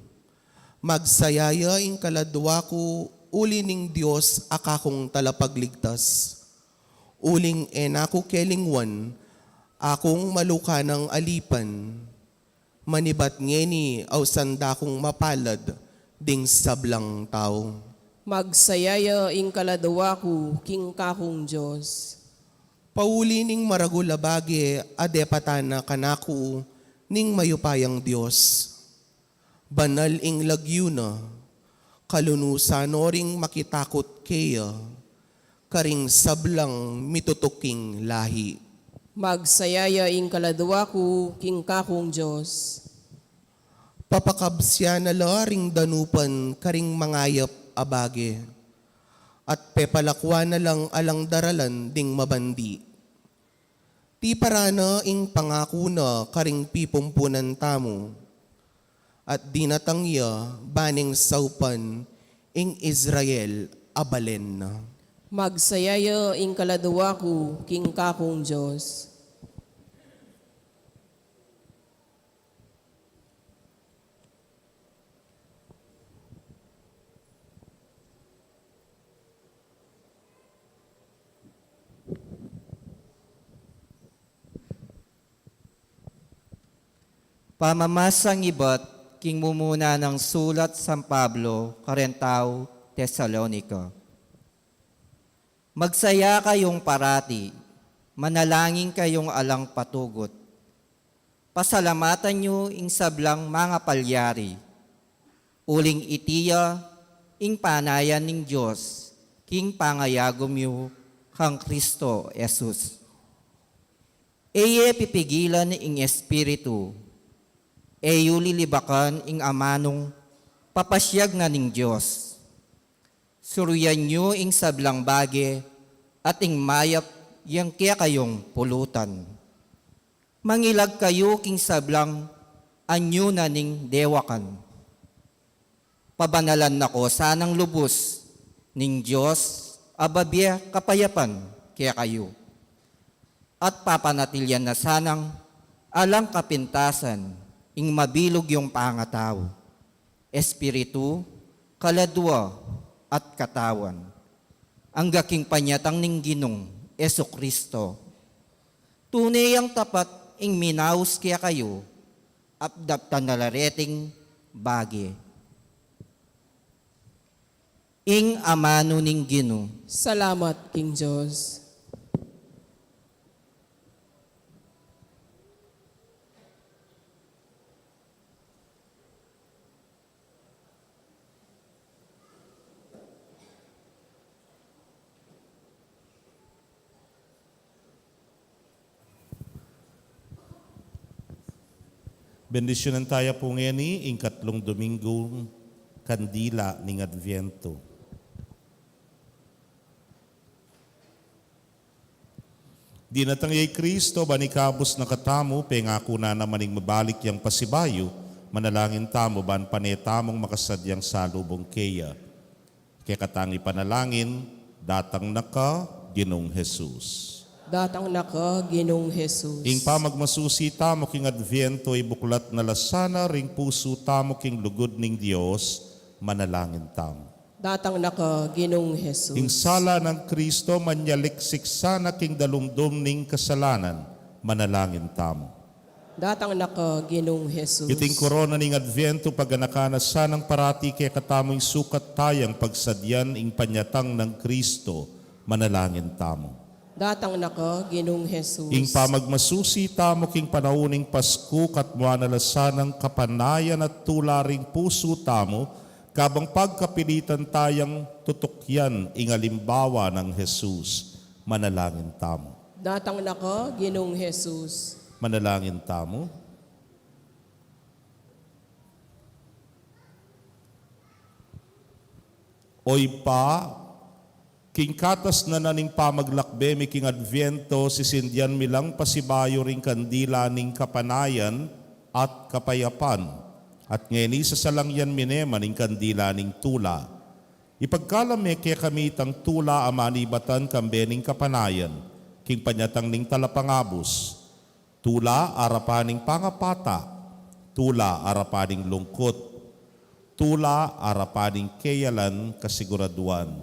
Magsaya ya ing kaladwa ku uli ning Dios a kakung talapagligtas. Uling e na ku kelingwan, akung malukanang alipan. Manibat ngeni ausan da kung mapalad ding sablang tau. Magsaya ya ing kaladwa ku king kakung Dios. Pauli ning maragul a bage a depatan na kanaku ning mayupayang Dios. Banal ing lagyu na, kalunusan no ring makitakut keya, karing sablang mitutuking lahi. Magsaya ya ing kaladwa ku king kakung Dios. Papakabsian na la ring danupan karing mangayap a bage, at pepalakuan na lang alang daralan ding mabandi. Tiparan na ing pangaku na karing pipumpunan tamu, at dinatang ya ba neng saupan ing Israel a balen na. Magsaya ya ing kaladwa ku king kakung Dios. Pamamasang ibat king mumuna nang sulat San Pablo kareng tau Tesalonica. Magsaya kayung parati, manalangin kayung alang patugut. Pasalamatan yu ing sablang mangapalyari, uling iti ya ing panayan ning Dios king pangayagum yu kang Kristo Jesus. E ye pipigilan ing Espiritu, e yu lilibakan ing amanung papasyag na ning Dios. Surian yu ing sablang bage at ing mayap yang kekayung pulutan. Mangilag kayu king sablang anyu na ning dewakan. Pabanalan na ko sanang lubus ning Dios a babie kapayapan kekayu, at papanatilian na sanang alang kapintasan ing mabilug yung pangatau, espiritu, kaladwa, at katawan, angga king panyatang ning Ginung Jesu-Kristo. Tune yang tapat ing minaus kekayu, at daptan na la reting bage. Ing amanu ning Ginu. Salamat king Dios. Bendisyunan taya pu ngeni ing katlung Dominggung Kandila ning Adviento. Dinatang ya i Kristo ban ikabus na katamu, pengaku na naman ing mabalik yang pasibayu, manalangin tamu ban pane tamung makasadyang salubung keya. Kekatang ipanalangin, datang na ka, Ginung Jesus. Datang na ka, Ginung Jesus. Ing pamagmasusi tamu king Adviento, ibuklat na la sana ring pusu tamu king lugud ning Dios, manalangin tamu. Datang na ka, Ginung Jesus. Ing sala nang Kristo, manyaliksik sana king dalumdum ning kasalanan, manalangin tamu. Datang na ka, Ginung Jesus. Iting korona ning Adviento, paganakan na sanang parati kekatamu ing sukat tayang pagsadyan ing panyatang nang Kristo, manalangin tamu. Datang na ka, Ginung Jesus. Ing pamagmasusi tamu king panaun ning Pasku, katmuan na la sanang kapanayan at tula ring pusu tamu, kabang pagkapilitan tayang tutukyan ing alimbawa nang Jesus, manalangin tamu. Datang na ka, Ginung Jesus. Manalangin tamu. O Ibpa, king katas na na ning pamaglakbe mi king Adviento, sisindian mi lang pasibayu ring kandila ning kapanayan at kapayapan, at ngeni sasalangyan mi ne man ing kandila ning tula. Ipagkalam me kekami itang tula a manibatan kambe ning kapanayan, king panyatang ning Talapangabus. Tula arapan ning pangapata, tula arapan ning lungkut, tula arapan ning keyalan kasiguraduan,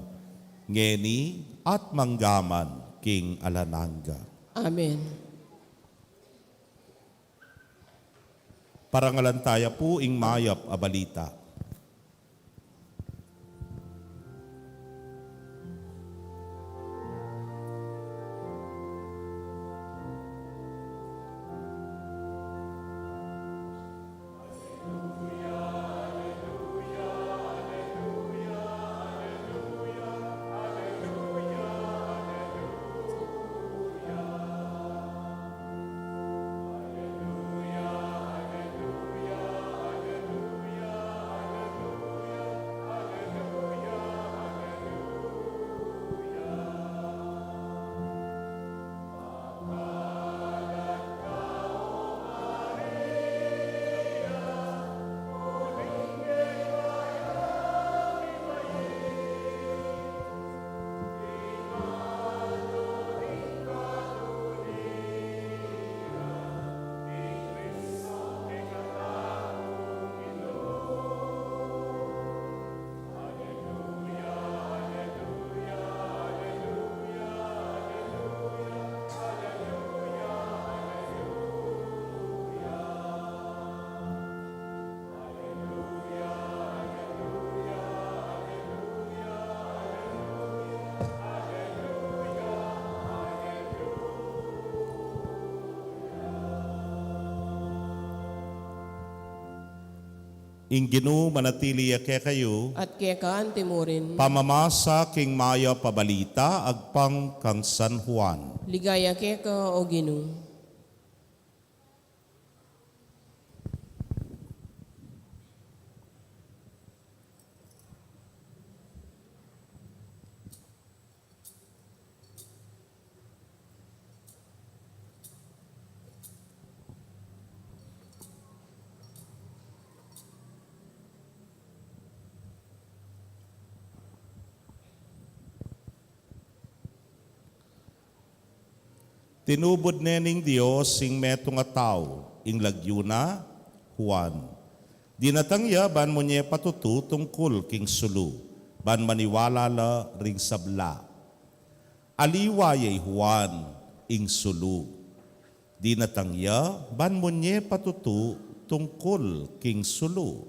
ngeni at manggaman king alang angga. Amen. Parangalan taya pu ing mayap a balita. Ing Ginu manatili ya kekayu. At keka anti mu rin. Pamamasa king mayap a balita agpang kang San Juan. Ligaya keka, O Ginu. Tinubud ne ning Dios ing metung a tau, ing lagyu na Juan. Dinatang ya ban munye patutu tungkul king sulu, ban maniwala la ring sabla. Aliwa ya i Juan ing sulu. Dinatang ya ban munye patutu tungkul king sulu.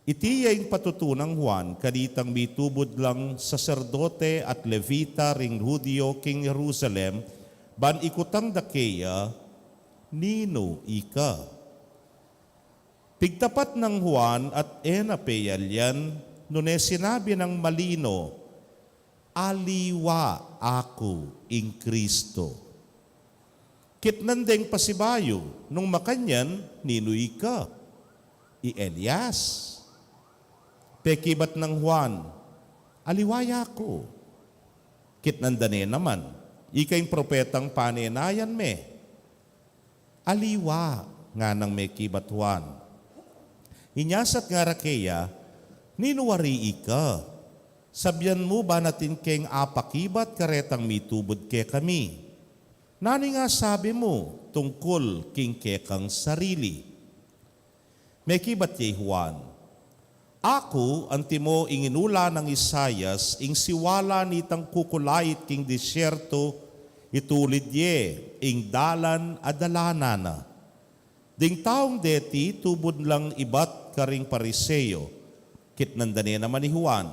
Iti ya ing patutu nang Juan, kanitang mitubud lang saserdote at Levita ring Judio king Jerusalem, ban ikutang da keya, "Ninu ika?" Pigtapat nang Juan at e na peyalian, nune sinabi nang malino, "Aliwa aku ing Kristo." Kitnan deng pasibayu, nung makanyan, "Ninu ika?" "I Elias." Pekibat nang Juan, "Aliwa ya ku." Kitnan da ne naman, Ika ing propetang panenayan me. Aliwa, nganang mekibat Juan. Inya sat ngara keya, ninu wari ika? Sabian mu bang atin keng apakibat karetang mitubud kekami? Nanu ing asabi mu tungkul king kekang sarili? Mekibat ya i Juan, aku antimo ing inula nang Isaias, ing siwala nitang kukulait king disyerto, itulid ye ing dalan a dalanan na. Ding taung deti tubud lang ibat karing Pariseo. Kitnan da ne naman i Juan,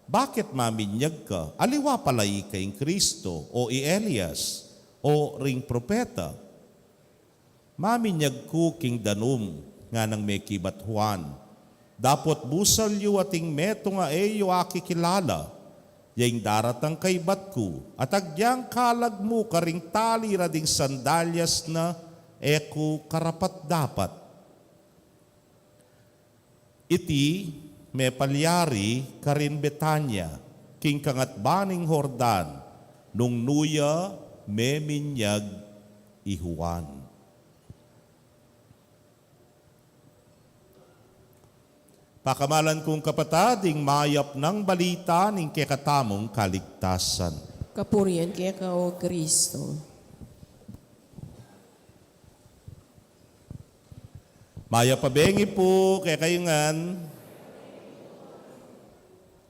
bakit maminyag ka? Aliwa pala ika ing Kristo, o i Elias, o ring propeta? Maminyag ku king danum, nganang mekibat Juan, dapot busal yu ating metung a e yu akikilala, ya ing daratang kaibat ku, at agyang kalag mu karing tali ra ding sandalyas na, e ku karapat-dapat. Iti mepalyari karin Betania, king kangatba ning Jordan, nung nu ya meminyag i Juan. Pakamalan kung kapatad, ing mayap nang balita ning kekatamung kaligtasan. Kapurian keka, O Kristo. Mayap a bengi pu kekayu ngan.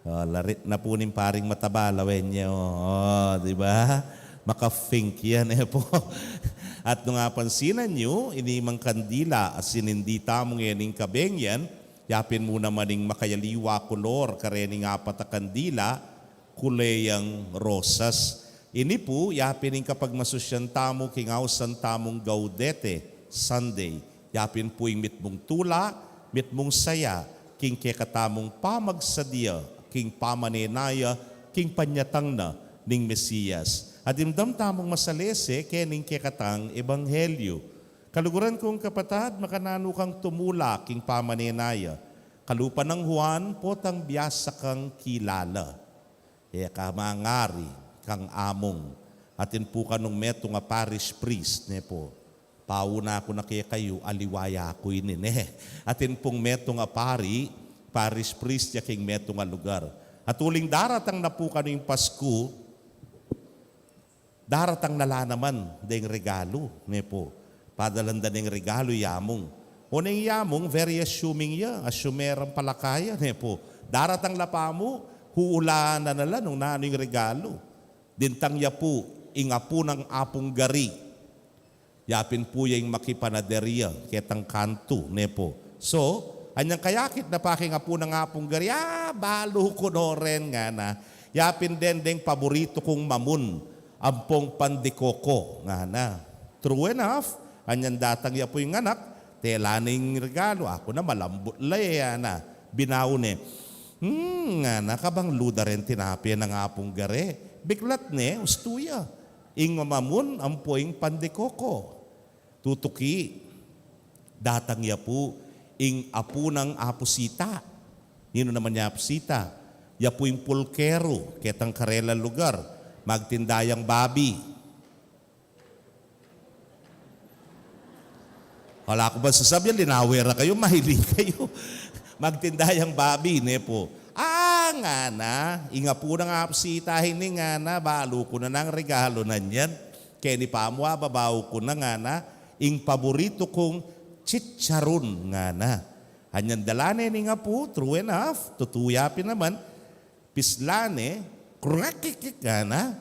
O, larit na pu ning paring mataba, lawen ye, o. O, di ba? Makafink yan, e pu. At nung apansinan yu, ini mang kandila a sinindi tamu ngening kabeng yan, yapin mu naman ing makayaliwa kulor karening apat a kandila, kule yang rosas. Ini pu, yapin ing kapagmasusyan tamu king ausan tamung Gaudete Sunday. Yapin pu ing mitmung tula, mitmung saya, king kekatamung pamagsadia, king pamanenaya, king panyatang na ning Mesias. At dimdam tamung masalese kening kekatang ebanghelyu. Kaluguran kung kapatad, makananu kang tumula king pamanenaya? Kalupa nang Juan, potang biasa kang kilala. E ka mangari kang amung, atin pu kanung metung a parish priest, ne pu. Pauna ku na kekayu, aliwa ya ku ini, ne. Atin pung metung a pari, parish priest ya king metung a lugar. At uling daratang na pu kanu ing Pasku, daratang na la naman deng regalu, ne pu. Padalan da neng regalu i amung. O neng i amung, very assuming ya, assumerang palaka ya, ne pu. Daratang la pamu, huulanan na la nung nanu ing regalu. Dintang ya pu ing apu nang Apung Gari. Yapin pu ya ing makipanaderia ketang kantu, ne pu. So, anyang kayakit na pa king apu nang Apung Gari, a, balu ku no ren, ngana. Yapin den deng paboritu kung mamun, ampong pandikoko, ngana. True enough, anyang datang ya pu ing anak, tela ne ing regalu, aku na malambut la e, ngana. Binau ne. Hmm, ngana, kabang luda reng tinape nang Apung Gari. Biklat ne, ustu ya. Ing mamun ampo ing pandikoko. Tutuki, datang ya pu ing apu nang Apu Sita. Ninu naman ya Apu Sita? Ya pu ing pulkeru ketang karelang lugar, magtinda yang babi. Wala ku bang sasabian, linawe ra kayu, maili kayu. Magtinda yang babi, ne pu. A, ngana, ing apu nang Apu Sita ini, ngana, balu ku na nang regalu na yan. Keni pamu, a, babau ku na, ngana, ing paboritu kung chicharon, ngana. Anyang dala ne ning apu, true enough, tutu ya pin naman, pisla ne, krakikik, ngana.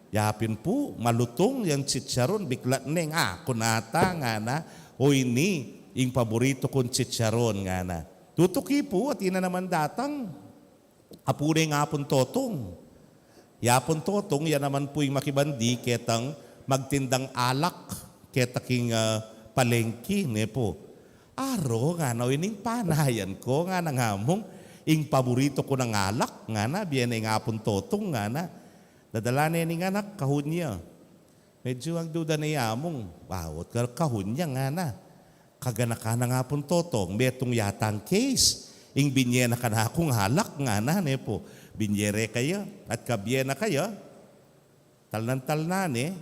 Yapin pu, malutung yang chicharon, biklat neng, a, aku na ata, ngana. O ini ing paboritu kung chicharon, ngana. Tutuki pu, atin na naman datang. Apu ne ing Apung Totung. Ya Apung Totung, ya naman pu ing makibandi ketang magtindang alak keta king, a, palengki, ne pu. Aro, ngana, o ining panayan ku, ngana, ngamung ing paboritu ku nang alak, ngana, bie ne ing Apung Totung, ngana. Dadala ne ning anak, kahun ya. Medyu agduda ne i amung, bawat ka kahun ya, ngana. Kaganakan nang Apung Totung, metung yatang case. Ing binye na kanakung alak, ngana, ne pu. Binye re kaya, at kabie na kaya, Talnan-talnan ne,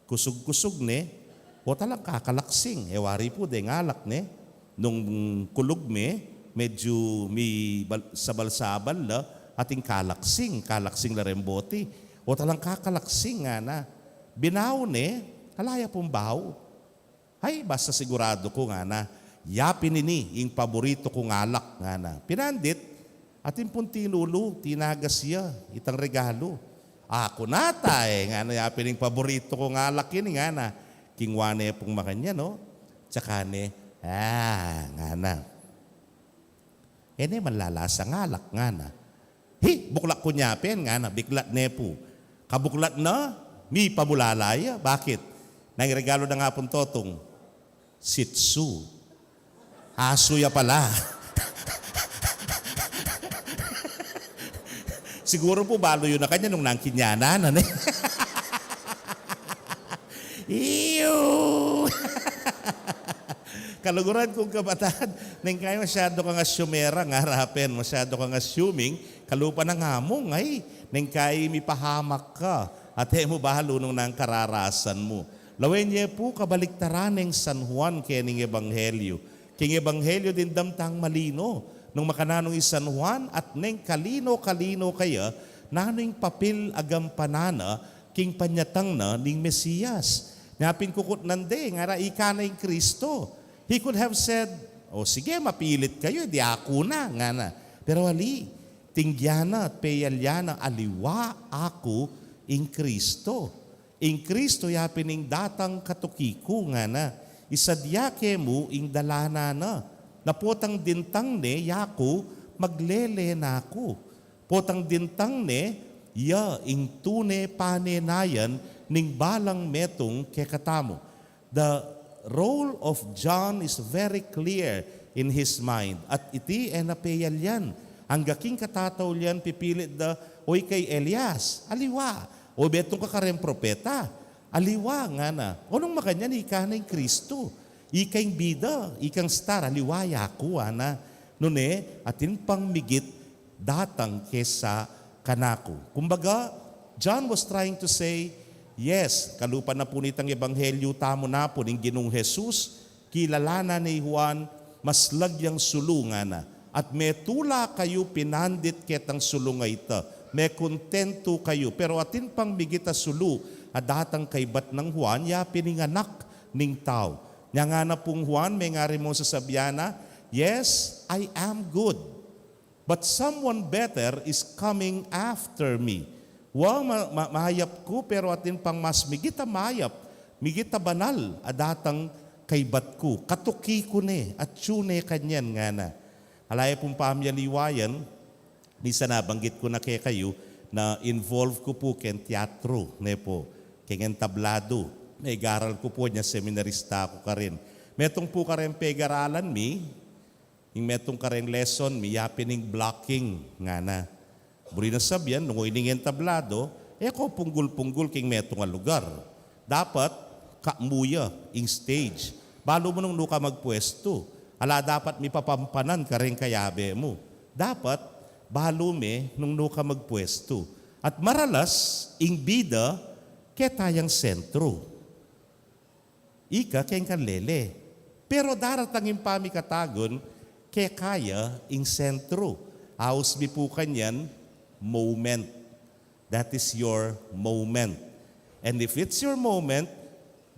kusug-kusug ne, o talang kakalaksing. E wari pu deng alak ne, nung kulug me, medyu mi bal-, sabal-sabal la, atin kalaksing, kalaksing la reng boti. O talang kakalaksing, ngana. Binau ne, ala ya pung bau. Ay, basta siguradu ku, ngana, ya pin ini ing paboritu kung alak, ngana. Pinandit, atin pung tinulu, tinagas ya itang regalu. Aku nata e, ngana, ya pin ing paboritu kung alak ini, ngana. Kingwa ne pung makanyan, no? Tsaka ne, ah, ngana. E ne malalasang alak, ngana. Hi, buklak ku nya pin, ngana, biklat ne pu. Kabuklat na, mipabulala ya. Bakit? Nanu ing regalu nang Apung Totung? Shih Tzu. Asu ya pala. Siguru pu balu yu na kanyan nung nanu ing kinyanan na, ne? Iyu! Kaluguran kung kapatad, neng kayi masyadu kang asyumera, ngara pin, masyadu kang assuming, kalupa na nga mu, ay, neng kayi mipahamak ka, at e mu balu nung nanu ing kararasan mu. Lawen ye pu, kabaliktaran neng San Juan keni king ebanghelyu. King ebanghelyu dimdam tang malino, nung makananu i San Juan, at neng kalino-kalino kaya, nanu ing papil a gampanan na, king panyatang na ning Mesias. Nya pin kukutnan de, ngara ika na ing Kristo. He could have said, "O sige, mapilit kayu, e di aku na," ngana. Pero ali, tingga na at peyalya na, "Aliwa aku ing Kristo. Ing Kristo ya pin ing datang katuki ku," ngana. "Isadya ke mu ing dalanan na. Na potang dintang ne, yaku, maglele na ku." Potang dintang ne, ya ing tune panenayan ning balang metung kekatamu. The role of John is very clear in his mind. At iti e na peyalyan. Angga king katataulian pipilit da, "O ika i Elias?" "Aliwa." "O metung ka kareng propeta?" "Aliwa," ngana. "O nung makanyan, ika na ing Kristo. Ika ing bida, ikang star." "Aliwa yaku," ngana. Nune, atin pang migit datang kesa kanaku. Kumbaga, John was trying to say, yes, kalupa na pu nitang ebanghelyu tamu na pu ning Ginung Jesus, kilalanan ne i Juan, maslag yang sulu, ngana. At metula kayu pinandit ketang sulu a ita, mekontentu kayu. Pero atin pang migit a sulu a datang kaybat nang Juan, ya pin ing Anak ning Tau. Nya ngana pung Juan, mengari mung sasabian na, "Yes, I am good. But someone better is coming after me." Wa, ma-, ma-, mayap ku, pero atin pang mas migit a mayap, migit a banal a datang kaybat ku. Katuki ku ne, atyu ne kanyan, ngana. Ala ye pung pamyaliwayan, minsan nabanggit ku na kekayu na involve ku pu keng teatro, ne pu, keng entablado. Megaral ku pu, nya seminarista ku karin. Metung pu kareng pegaralan mi, ing metung kareng lesson mi, ya pin ing blocking, ngana. Buri nang sabian, nung ini ing entablado, e ko punggul-punggul king metung a lugar. Dapat, kamu ya ing stage. Balu mu nung nu ka magpuestu. Ala dapat mipapampanan kareng kayabe mu. Dapat, balu me nung nu ka magpuestu. At maralas, ing bida, keta yang sentru. Ika keng kanlele. Pero daratang ing pamikatagun, keka ya ing sentru. Aus mi pu kanyan, moment. That is your moment. And if it's your moment,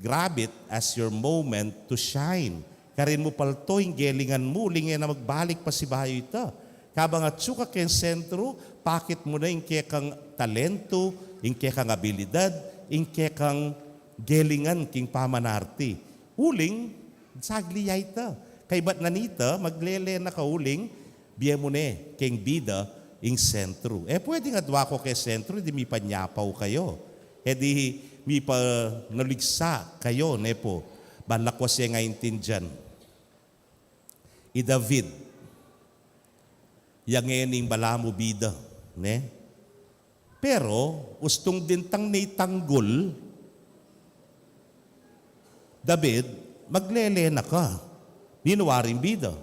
grab it as your moment to shine. Karin mu palto ing gelingan mu, uling e na magbalik pasibayu ita. Kabang atyu ka keng sentru, pakit mu na ing kekang talentu, ing kekang abilidad, ing kekang gelingan king pamanarti. Uling, sagli ya ita. Kaybat na nita, maglele na ka uling, bie mu ne keng bida ing sentru. E pwedeng adwa ko keng sentru, e di mipanyapaw kayu. E di mipanaligsa kayu, ne pu. Ban lakwas ye ngan aintindian. I David, ya ngeni ing balamu bida, ne? Pero, ustung dintang ne i tanggul, David, maglele na ka. Ninu waring bida?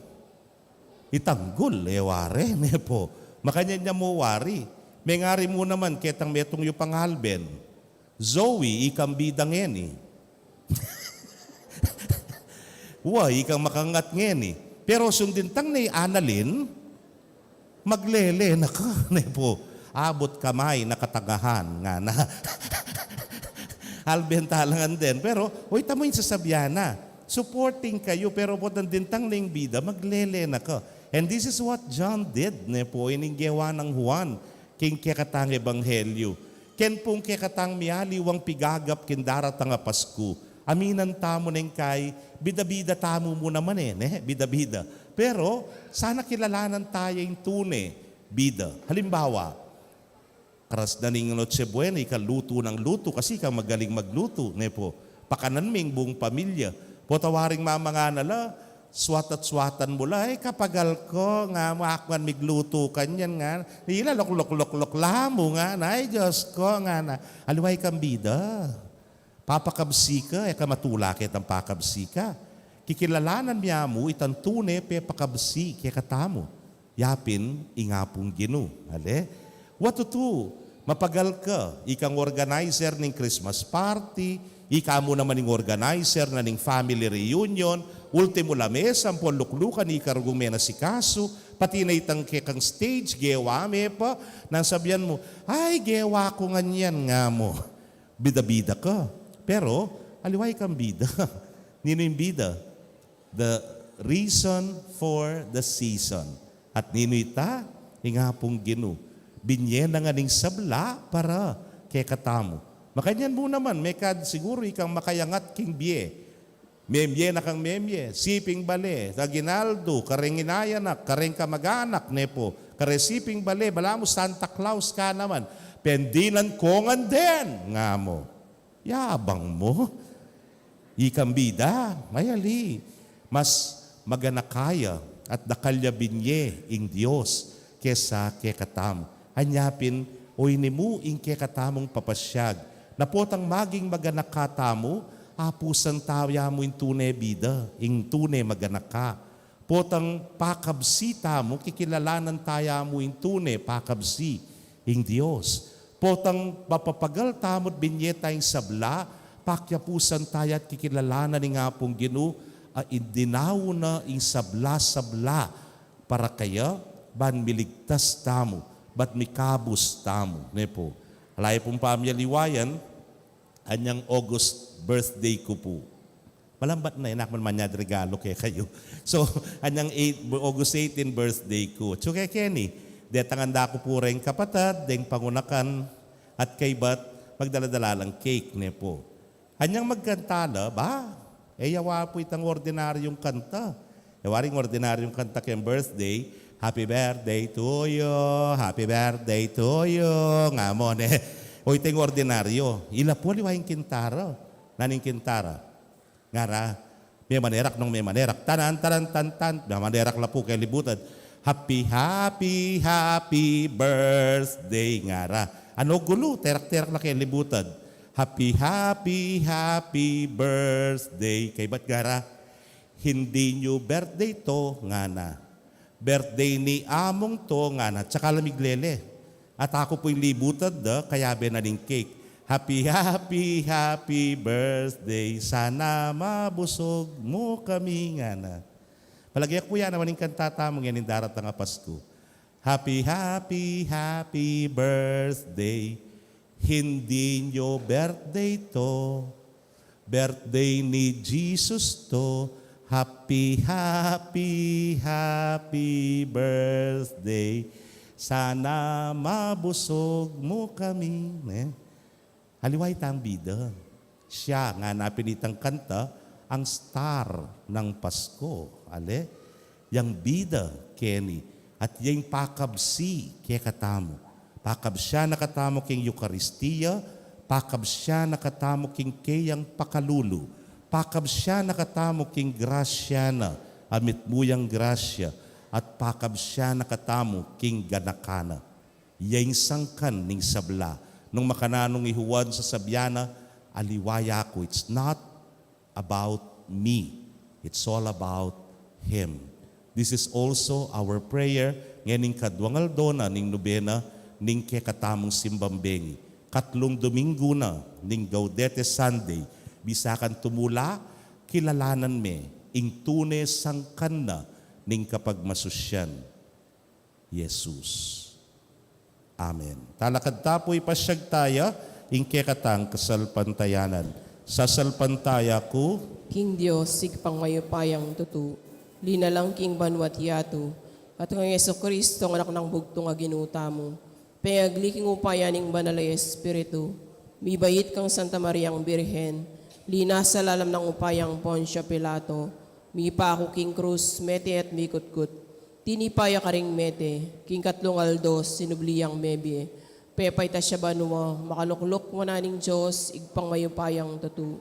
I tanggul, e wari, ne pu. Makanyan ya mu wari. Mengari mu naman, ketang metung yu pang alben. Zoe, ikang bida ngeni. Wa, ikang makangat ngeni. Pero sundin tang ne i Annalyn, maglele na ka, ne pu. Abut kamay na katangahan, ngana. Alben talangan din. Pero, oy, tamu ing sasabyan na. Supporting kayu, pero potang dintang ne ing bida, maglele na ka. And this is what John did, ne pu, ining gewa nang Juan, king kekatang ebanghelyu. Ken pung kekatang mialiwang pigagap king daratang a Pasku, aminan tamu neng kai, bida-bida tamu mu naman e, ne? Bida-bida. Pero, sana kilalanan taya ing tune bida. Halimbawa, karas na ning Noche Buena, ika lutu nang lutu, kasi ika magaling maglutu, ne pu. Pakanan me ing buung pamilya. Potang waring mamangana la, swat at swatan mu la, "Ay, kapagal ku," nga mu, "aku ngan miglutu kanyan," nga. Ila, lok, lok, lok, lok la mu, ngana, "Ay, Diyos ku," ngana. Aliwa ikang bida. Papakabsi ka, e ka matula ketang pakabsi ka. Kikilalanan mya mu itang tune pepakabsi kekatamu. Ya pin ing Apung Ginu. Ale? Wa tutu, mapagal ka, ikang organizer ning Christmas party, ika mu naman ing organizer na ning family reunion, ultimu la me, sampung luklukan ika rugung menasikasu, pati na itang kekang stage, gewa me pa, nang sabian mu, "Ay, gewa ku ngan yan," nga mu. Bida-bida ka. Pero, aliwa ikang bida. Ninu ing bida? The reason for the season. At ninu ita? Ing Apung Ginu. Binye na ngan ing sabla para kekatamu. Makanyan mu naman, mekad siguru ikang makayangat king bie. Memie na kang memie, siping bale, aguinaldo, kareng inayanak, kareng kamag-anak, ne pu, kare siping bale, balamu Santa Claus ka naman, pendinan ku ngan den, nga mu. Yabang mu. Ikang bida, mayali. Mas maganaka ya at dakal ya binye ing Dios kesa kekatamu. Anya pin, oyni mu ing kekatamung papasyag. Na potang maging maganaka tamu, apusan taya mu ing tune bida, ing tune maganaka. Potang pakabsi tamu, kikilalanan taya mu ing tune pakabsi, ing Dios. Potang mapapagal tamu't binye ta ing sabla, pakiapusan taya at kikilalanan ing Apung Ginu, a idinau na ing sabla-sabla para kaya, ban miligtas tamu, ban mikabus tamu, ne pu. Ala yu pung pamialiwa yan, anyang August birthday ku pu. Malambat na, e na ku man manyad regalo kekayu. So, anyang eight, August eighteen birthday ku. Atsu kekeni, detang anda ku pu reng kapatad, deng pangunakan, at kaybat, magdala-dala lang cake, ne pu. Anyang magkanta la, ba, e ya wa pu itang ordinaryung kanta. E waring ordinaryung kanta keng birthday, "Happy birthday to you, happy birthday to you," nga mu, ne. O itang ordinaryo, ila pu aliwa ing kanta ra. Nanu ing kanta ra? Ngara, memanerak nung memanerak. Tanan, tanan, tan, tan. Memanerak la pu keng libutad. "Happy, happy, happy birthday," ngara. Ano gulu, terak-terak la keng libutad. "Happy, happy, happy birthday." Kaybat ngara, "Hindi niyo birthday to," ngana. "Birthday ni among to," ngana. Tsaka la miglele. At aku pu ing libutad da, kayabe na ning cake. "Happy, happy, happy birthday. Sana mabusog mu kami," ngana. Palage ku ya naman ing kanta tamu ngening daratang a Pasku. "Happy, happy, happy birthday. Hindi niyo birthday to. Birthday ni Jesus to. Happy, happy, happy birthday. Sana mabusog mu kami." Ne? Aliwa itang bida. Siya, ngana pin itang kanta, ang star ng Pasko. Ale? Yang bida keni, at yang pakabsi kekatamu. Pakabsya na katamu king Eukaristia, pakabsya na katamu king keyang pakalulu, pakabsya na katamu king grasya na, a mitmu yang grasya, at pakabsya na katamu king ganaka na. Ya ing sangkan ning sabla. Nung makananung i Juan, sasabyan na, "Aliwa ya ku." It's not about me. It's all about Him. This is also our prayer ngening kadwang aldo na ning nobena ning kekatamung simbang bengi. Katlung Domingo na ning Gaudete Sunday, bisa kang tumula, kilalanan me ing tune sangkan na ning kapagmasusyan, Jesus. Amen. Talakad ta pu, ipasyag taya ing kekatang kasalpantayanan. Sasalpantaya ku king Dios, Ibpang mayupayang tutu, linalang king banua't yatu, at kang Jesucristo, Anak nang bugtung a Ginu tamu, pengagli king upaya ning Banal a Espiritu, mibait kang Santa Mariang Birhen, linasa lalam nang upayang Poncio Pilato, mipaku king krus, mete at mikutkut, tinipa ya karing mete, king katlung aldo sinubli yang mebie, pepaitas ya banua, makalukluk wanan ning Dios, Ibpang mayupayang tutu.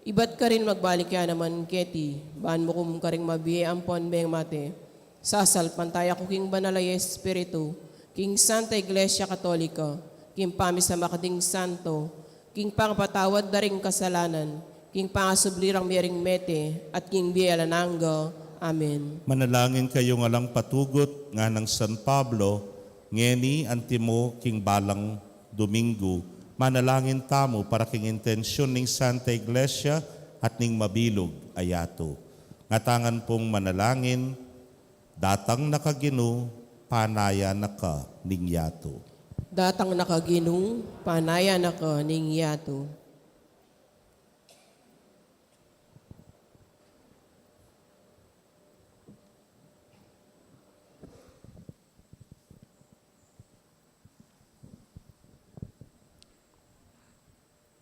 Ibat karin magbalik ya naman keti, ban mukum karing mabie ampon meng mate. Sasalpantaya ku king Banal a Espiritu, king Santa Iglesia Katolika, king pamisamak ding santo, king pangapatawad da ring kasalanan, king pangasubli rang mie ring mete, at king bie alang angga. Amen. Manalangin kayung alang patugut, nganang San Pablo, ngeni antimo king balang Domingo, manalangin tamu para king intensyun ning Santa Iglesia at ning mabilug a yatu. Ngatangan pung manalangin. Datang na ka, Ginu, panayan na ka ning yatu. Datang na ka, Ginu, panayan na ka ning yatu.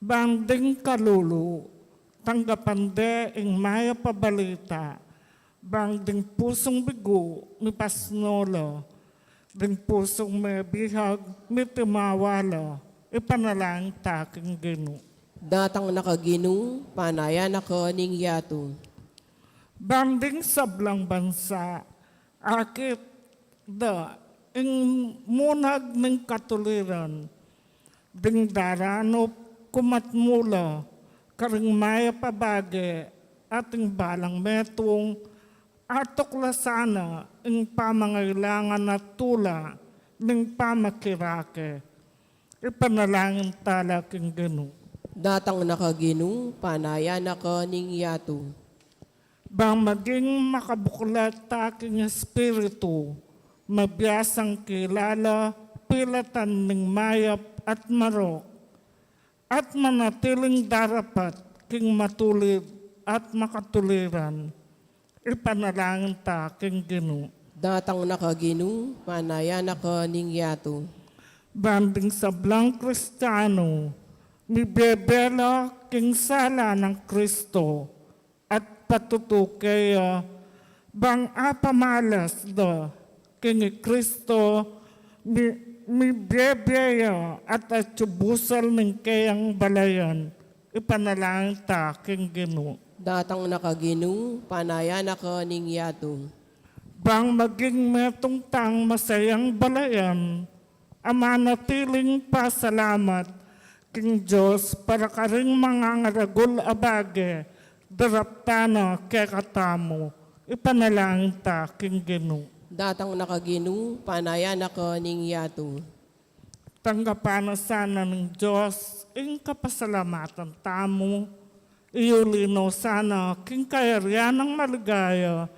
Bang ding kalulu, tanggapan de ing mayap a balita, bang ding pusung bigu, mipasnu la, ding pusung mebihag, mitimawa la, ipanalangin ta king Ginu. Datang na ka, Ginu, panayan na ka ning yatu. Bang ding sablang bansa, akit da ing munag ning katuliran, ding daranup kumatmu la karing mayap a bage, at ing balang metung atuklasan na ing pamangailangan at tula ning pamakirake. Ipanalangin ta la king Ginu. Datang na ka, Ginu, panayan na ka ning yatu. Bang maging makabuklat ta king espiritu, mabiasang kilala, pilatan ning mayap at marok, at manatiling darapat king matulid at makatuliran. Ipanalangin ta king Ginu. Datang na ka, Ginu, panayan na ka ning yatu. Bang ding sablang Kristianu, mibebela king sala nang Kristo, at patutu keya, bang apamalas da king i Kristo, mi-, mibebie ya at atyu busal ning keyang balayan, ipanalangin ta king Ginu. Datang na ka, Ginu, panayan na ka ning yatu. Bang maging metung tang masayang balayan, a manatiling pasalamat king Dios para karing mangangaragul a bage, daraptan na kekatamu, ipanalangin ta king Ginu. Datang na ka, Ginu, panayan na ka ning yatu. Tanggapan na sana ning Dios ing kapasalamatan tamu, iyuli no sana king kayarian nang maligaya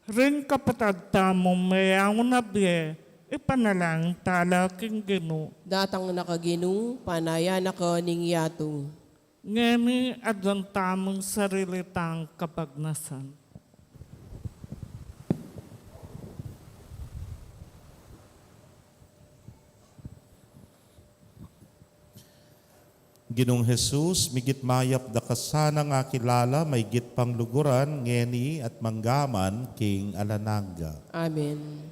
ring kapatad tamung meyaun a bie, ipanalangin ta la king Ginu. Datang na ka, Ginu, panayan na ka ning yatu. Ngeni aduan tamung sarili tang kapagnasan. Ginung Jesus, migit mayap da ka sanang akilala, maigit pang luguran, ngeni at manggaman king alang angga. Amen.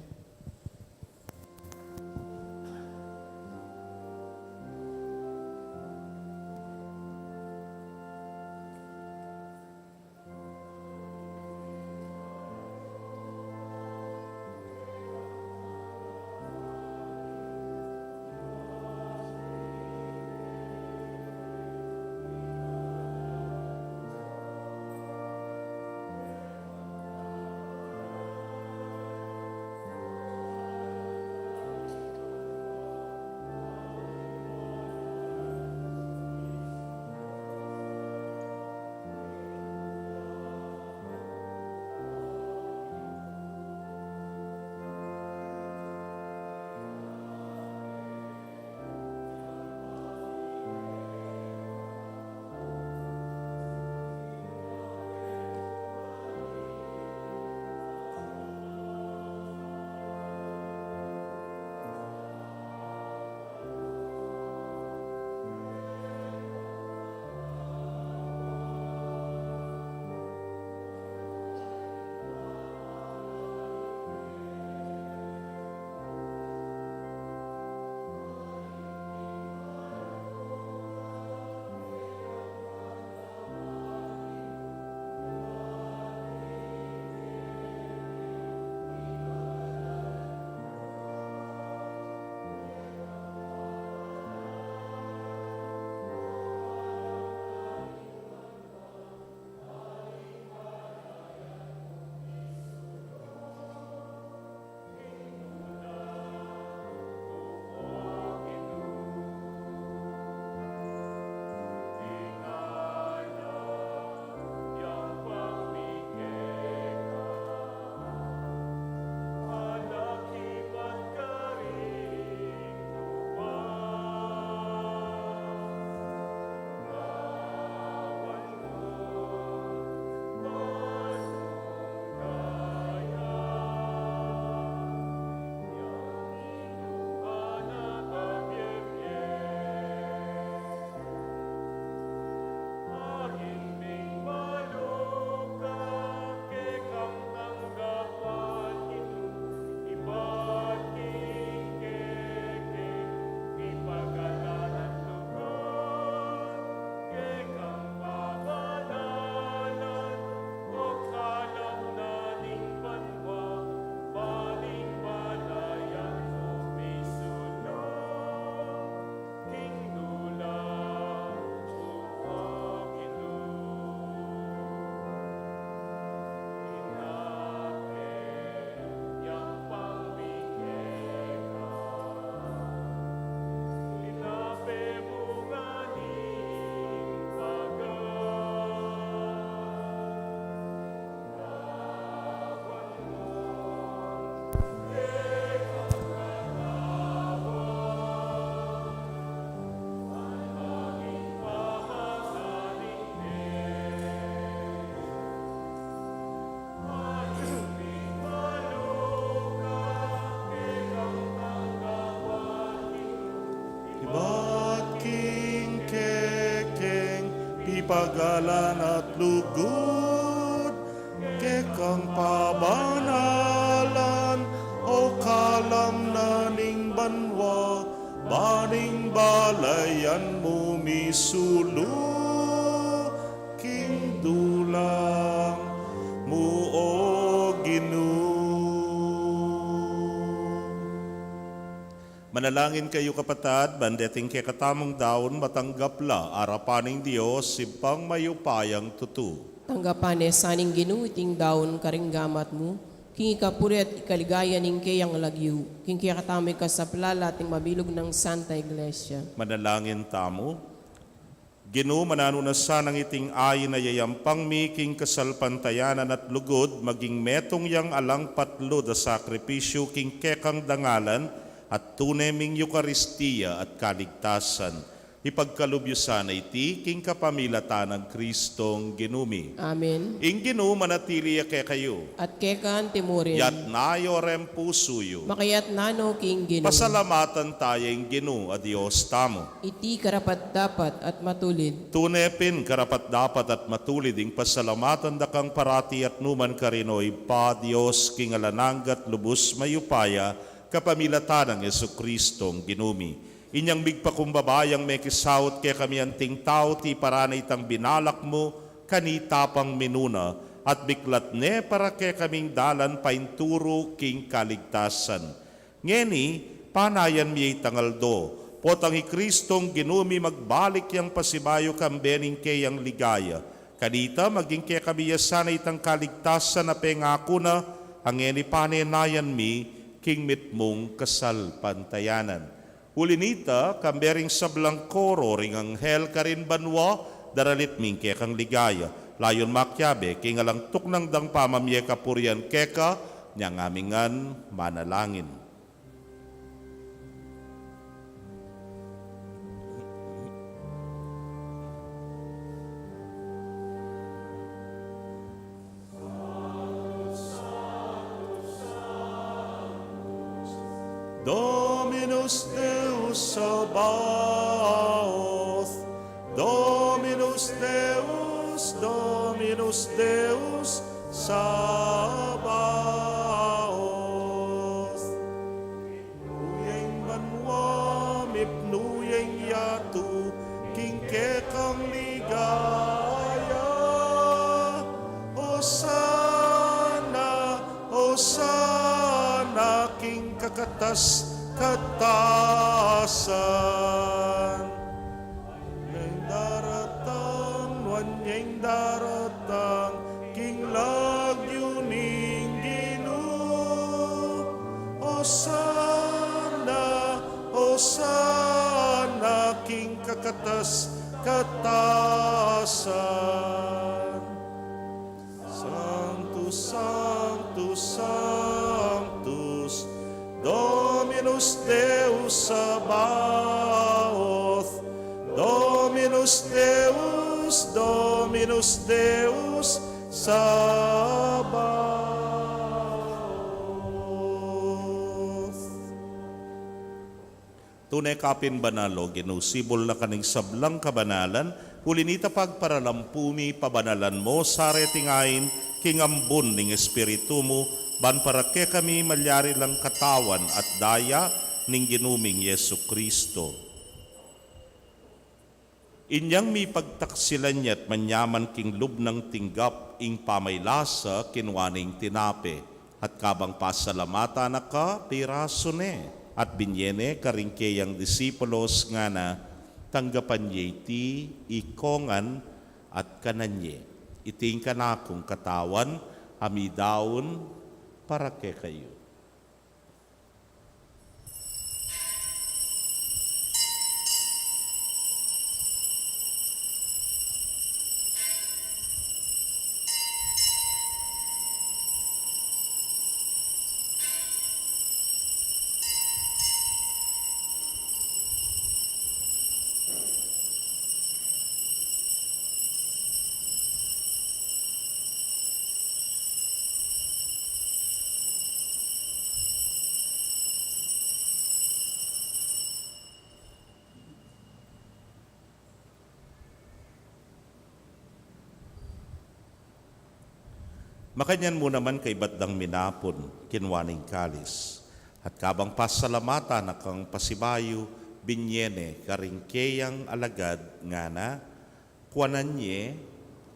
pagalan at lugud, kekang pabanalan, o kalam na ning banua, ban ing balayan mu misulu king dulang mu, o Ginu. Manalangin kayu, kapatad, ban deting kekatamung daun matanggap la arapan ning Dios, Ibpang mayupayang tutu. Tanggapan ne sa ning Ginu iting daun karing gamat mu, king ikapuri at ikaligaya ning keyang lagyu, king kekatamung ikasaplala at ning mabilug nang Santa Iglesia. Manalangin tamu. Ginu, mananu na sanang iting ain a yayampang mi king kasalpantayanan at lugud, maging metung yang alang patlud a sakripisyu king kekang dangalan at tune ming Eukaristia at kaligtasan. Ipagkalub yu sana iti king kapamilatan nang Kristong Ginu mi. Amen. Ing Ginu manatili ya kekayu. At keka mu rin. Yatna yu reng pusu yu. Makayatna no king Ginu. Pasalamatan taya ing Ginu a Dios tamu. Iti karapat-dapat at matulid. Tune pin karapat-dapat at matulid ing pasalamatan da kang parati at nukarin man, o Ibpa, Dios king alang angga at lubus mayupaya, kapamilatan nang Jesucristong Ginu mi. Inyang migpakumbaba yang mekisaut kekami anting tau, tiparan ne itang binalak mu kanita pang minuna, at biklat ne para kekaming dalan painturu king kaligtasan. Ngeni, panayan mi ya itang aldo, potang i Kristong Ginu mi magbalik yang pasibayu kambe ning keyang ligaya. Kanita, maging kekami ya sana itang kaligtasan a pengaku na, a ngeni panenayan mi king mitmung kasalpantayanan. Uli nita, kambe ring sablang koro ring anghel karin banua, daralit mi ing kekang ligaya. Layun makiabe king alang tuknang dang pamamie kapurian keka, inyang ami ngan manalangin. Dominus Deus Sabaoth, Dominus Deus, Dominus Deus Sabaoth. Mipnu ya ing banua, mipnu ya ing yatu king kekang ligaya. Osana, Osana king kakatas-katasan. Nuan ya ing daratang, nuan ya ing daratang king lagyu ning Ginu. Osana, Osana king kakatas-katasan. Sanctus, Sanctus, Sanctus, Dominus Deus Sabaoth, Dominus Deus, Dominus Deus Sabaoth. Tune ka pin banal, o Ginu, sibul na ka ning sablang kabanalan, uli nita pagparalampu mi, pabanalan mu sa reting ain king ambun ning Espiritu mu, ban para kekami malyari lang katawan at daya ning Ginu ming Jesucristo. Inyang mipagtaksilan ya't manyaman king lub nang tinggap ing pamaylasa, kinua ne ing tinape, at kabang pasalamatan na ka, pirasu ne, at binye ne karing keyang disipulos, ngana: Tanggapan ye iti ikongan at kanan ye. Iti ing kanakung katawan a midaun para kekayu. Makanyan mu naman kaybat dang minapun, kinua ne ing kalis, at kabang pasalamatan na kang pasibayu, binye ne karing keyang alagad, ngana: Kuanan ye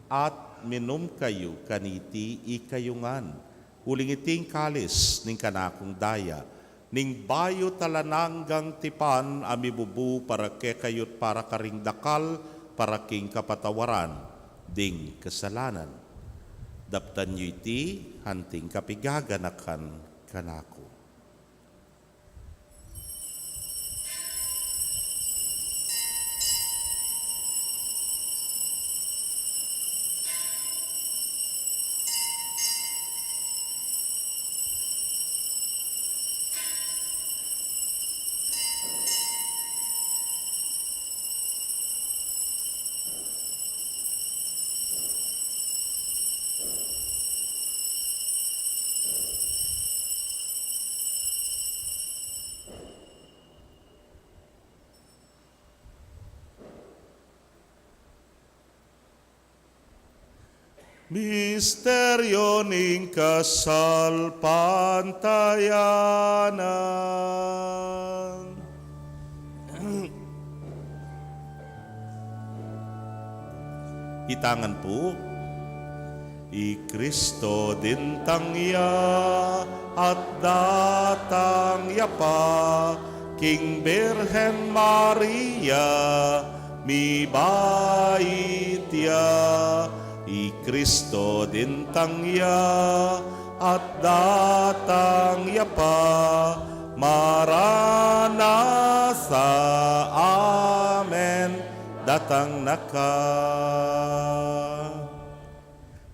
at minum kayu kaniti ikayu ngan, uling iti ing kalis ning kanakung daya, ning bayu't alang anggang tipan a mibubu para kekayu't para karing dakal, para king kapatawaran ding kasalanan. Daptan yu iti anting kapigaganakan kanaku. Misteryo ning kasalpantayanan. Itangan pu. I Kristo dintang ya at datang ya pa king Birhen Maria, mibait ya. I Kristo dintang ya at datang ya pa, Maranatha, amen. Datang na ka.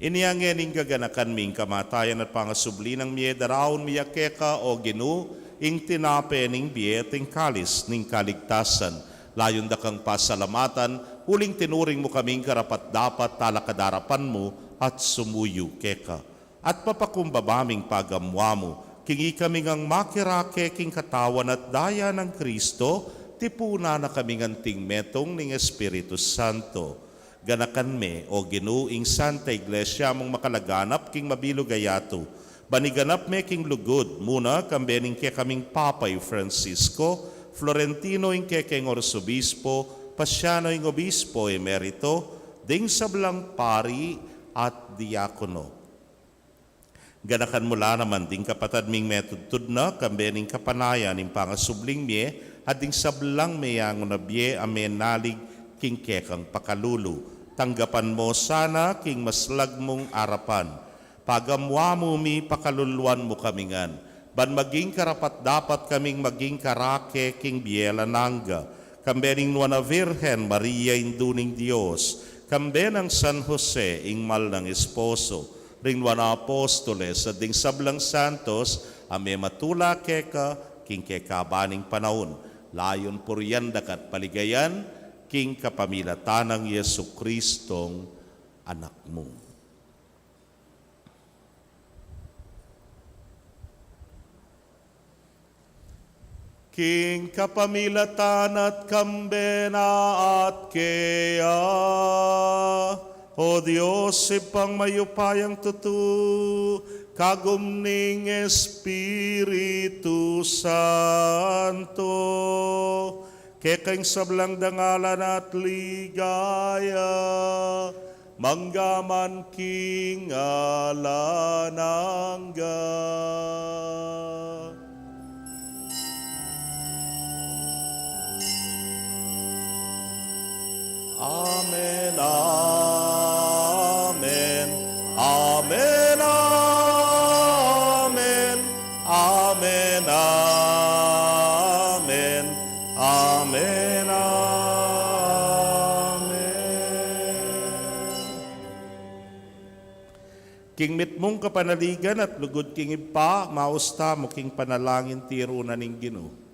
Inya ngening gaganakan mi ing kamatayan at pangasubli nang mie, daraun mi ya keka, o Ginu, ing tinape ning bie at ing kalis ning kaligtasan. Layun da kang pasalamatan, uling tinuring mu kaming karapat-dapat talakad arapan mu at sumuyu keka. At mapakumbaba ming pagamuamu, king ikami ngang makirake king katawan at daya nang Kristo, tipunan na kaming anting metung ning Espiritu Santo. Ganakan me, o Ginu, ing Santa Iglesia mung makalaganap king mabilug a yatu. Ban iganap me king lugud, muna kambe ning kekaming Papa i Francisco, Florentino ing kekeng Arsobispo, Pasiano ing Obispo Emerito, ding sablang pari at diakono. Ganakan mu la naman ding kapatad ming metudtud na, kambe ning kapanayan ning pangasubling mie, at ding sablang meyangu na bie a menalig king kekang pakalulu. Tanggapan mu sana king maslag mung arapan. Pagamuamu mi, pakaluluan mu kami ngan, ban maging karapat-dapat kaming maging karake king bie alang angga, kambe ning Nuan a Virgen Maria, Indu ning Dios, kambe nang San Jose, ing mal nang esposo, ring Nuan a Apostoles, at ding sablang santos a mematula keka king kekaban ning panaun, layun purian da ka at paligayan, king kapamilatan nang Jesucristong Anak mu. King kapamilatan na at kambe na at keya, o Dios, Ibpang mayupayang tutu, kagum ning Espiritu Santo, keka ing sablang dangalan at ligaya, mangga man king alang angga. Amen, amen, amen, amen, amen, amen, amen, amen. King mitmung kapanaligan at lugud king Ibpa, maus tamu king panalangin tiru na ning Ginu.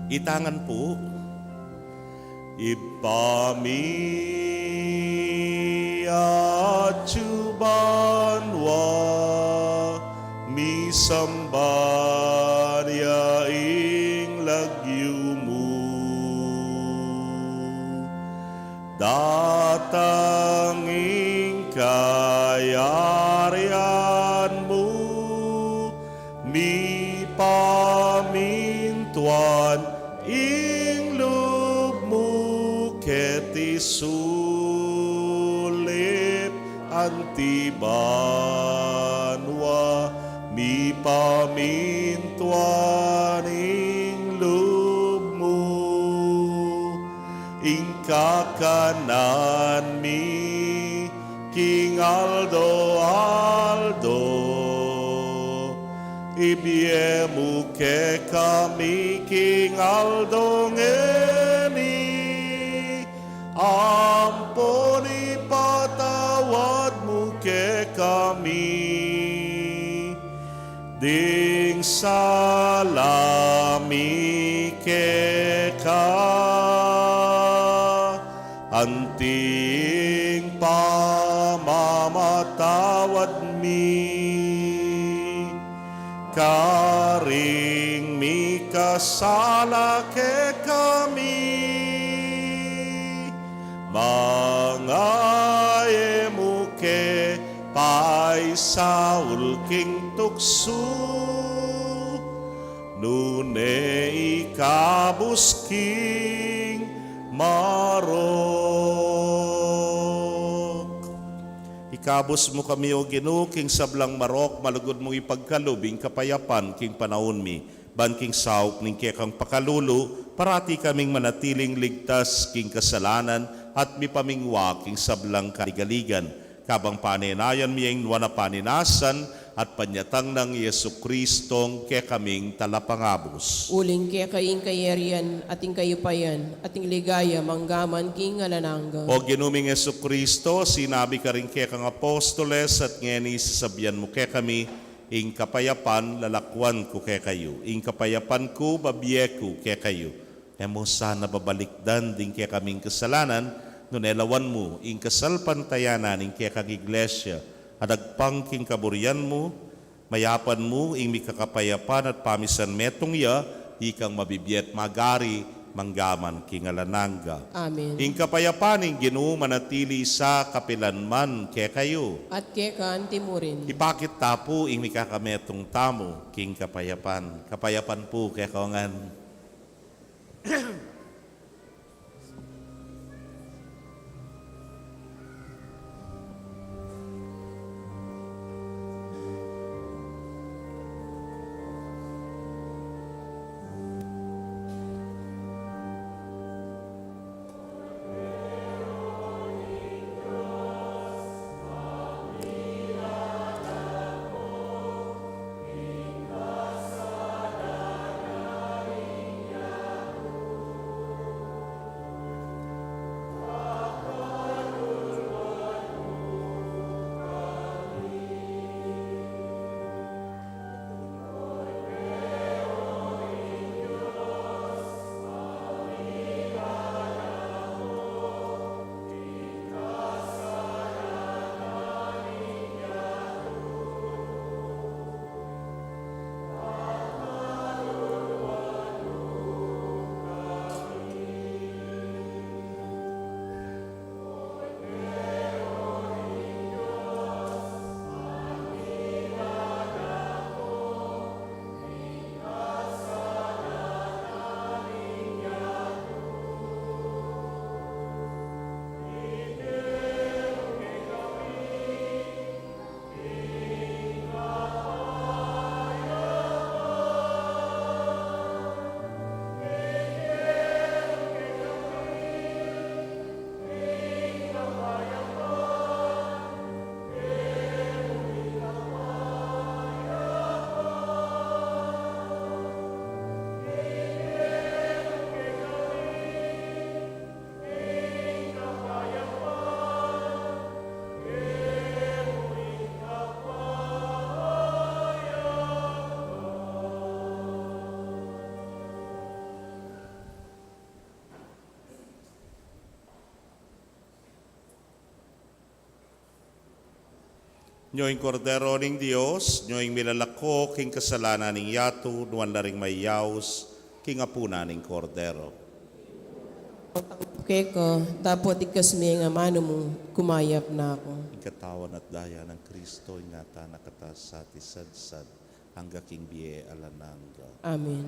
Itangan pu. Ibpa mi, atsu banua, mi Isamban ya ing lagyu mu. Datang ing kayarian mu, mipamintuan ing lub mu keti sulip anti banua, mipamintuan ing lub mu. Ing kakanan mi king aldo-aldo, ibie mu kekami king aldo ngeni, ampon ipatawad mu kekami ding sala mi keka, anti ing pamamatawad mi karing mikasala kekami, manga e mu ke paisaul king tuksu, nune ikabus king marok. Ikabus mu kami, O Ginu, king sablang marok, malugud mung ipagkalub ing kapayapan king panaun mi, ban king saup ning kekang pakalulu, parati kaming manatiling ligtas king kasalanan at mipamingwa king sablang kaligaligan. Kabang panenayan mi ing nuan a paninasan at panyatang nang Jesucristong kekaming Talapangabus. Uling keka ing kayarian, at ing kayupayan, at ing ligaya, manggaman king alang angga. O Ginu ming Jesucristo, sinabi karing kekang apostoles, at ngeni sasabian mu kekami, ing kapayapan lalakwan ku kekayu, ing kapayapan ku babie ku kekayu. E mu sana babalikdan ding kekaming kasalanan, nune lawan mu ing kasalpantayanan ning kekang Iglesia, a dagpang king kaburian mu, mayapan mu ing mikakapayapan at pamisan metung ya, ikang mabibie at magari, manggaman king alang angga. Amen. Ing kapayapan ning Ginu manatili sa kapilan man kekayu. At keka anti mu rin. Ipakit ta pu ing mikakametung tamu king kapayapan. Kapayapan pu kekayu ngan. Nyo ing Kordero ning Dios, nyo ing milalako king kasalanan ning yatu, nuan la ring mayaus king apunan ning Kordero. Keka, dapot ikasme ing amanu mu, kumayap na ku. Ing katawan at daya nang Kristo, ingatan na kata sa at isadsad, angga king bie alang angga. Amen.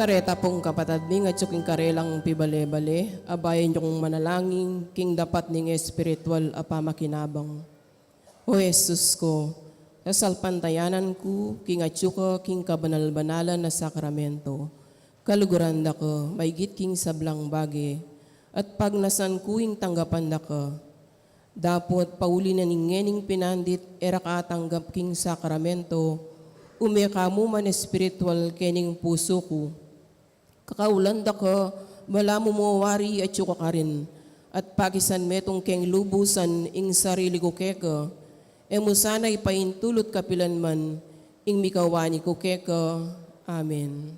Kareta pung kapatad ming atyu king karelang pibale-bale, abayan yu kung manalangin king dapat ning espiritual a pamakinabang. O Jesus ko, sasalpantayanan ku king atyu ka king kabanal-banalan a sakramento. Kaluguran da ka maigit king sablang bage, at pagnasan ku ing tanggapan da ka. Dapot pauli na ning ngening pinandit e ra ka atanggap king sakramento, ume ka mu man espiritual kening pusu ku. Kakaulan da ka, balamu mo wari atyu ka karin, at pakisan metung keng lubusan ing sarili ku keka, e mu sana ipaintulut kapilan man ing mikawani ku keka. Amen.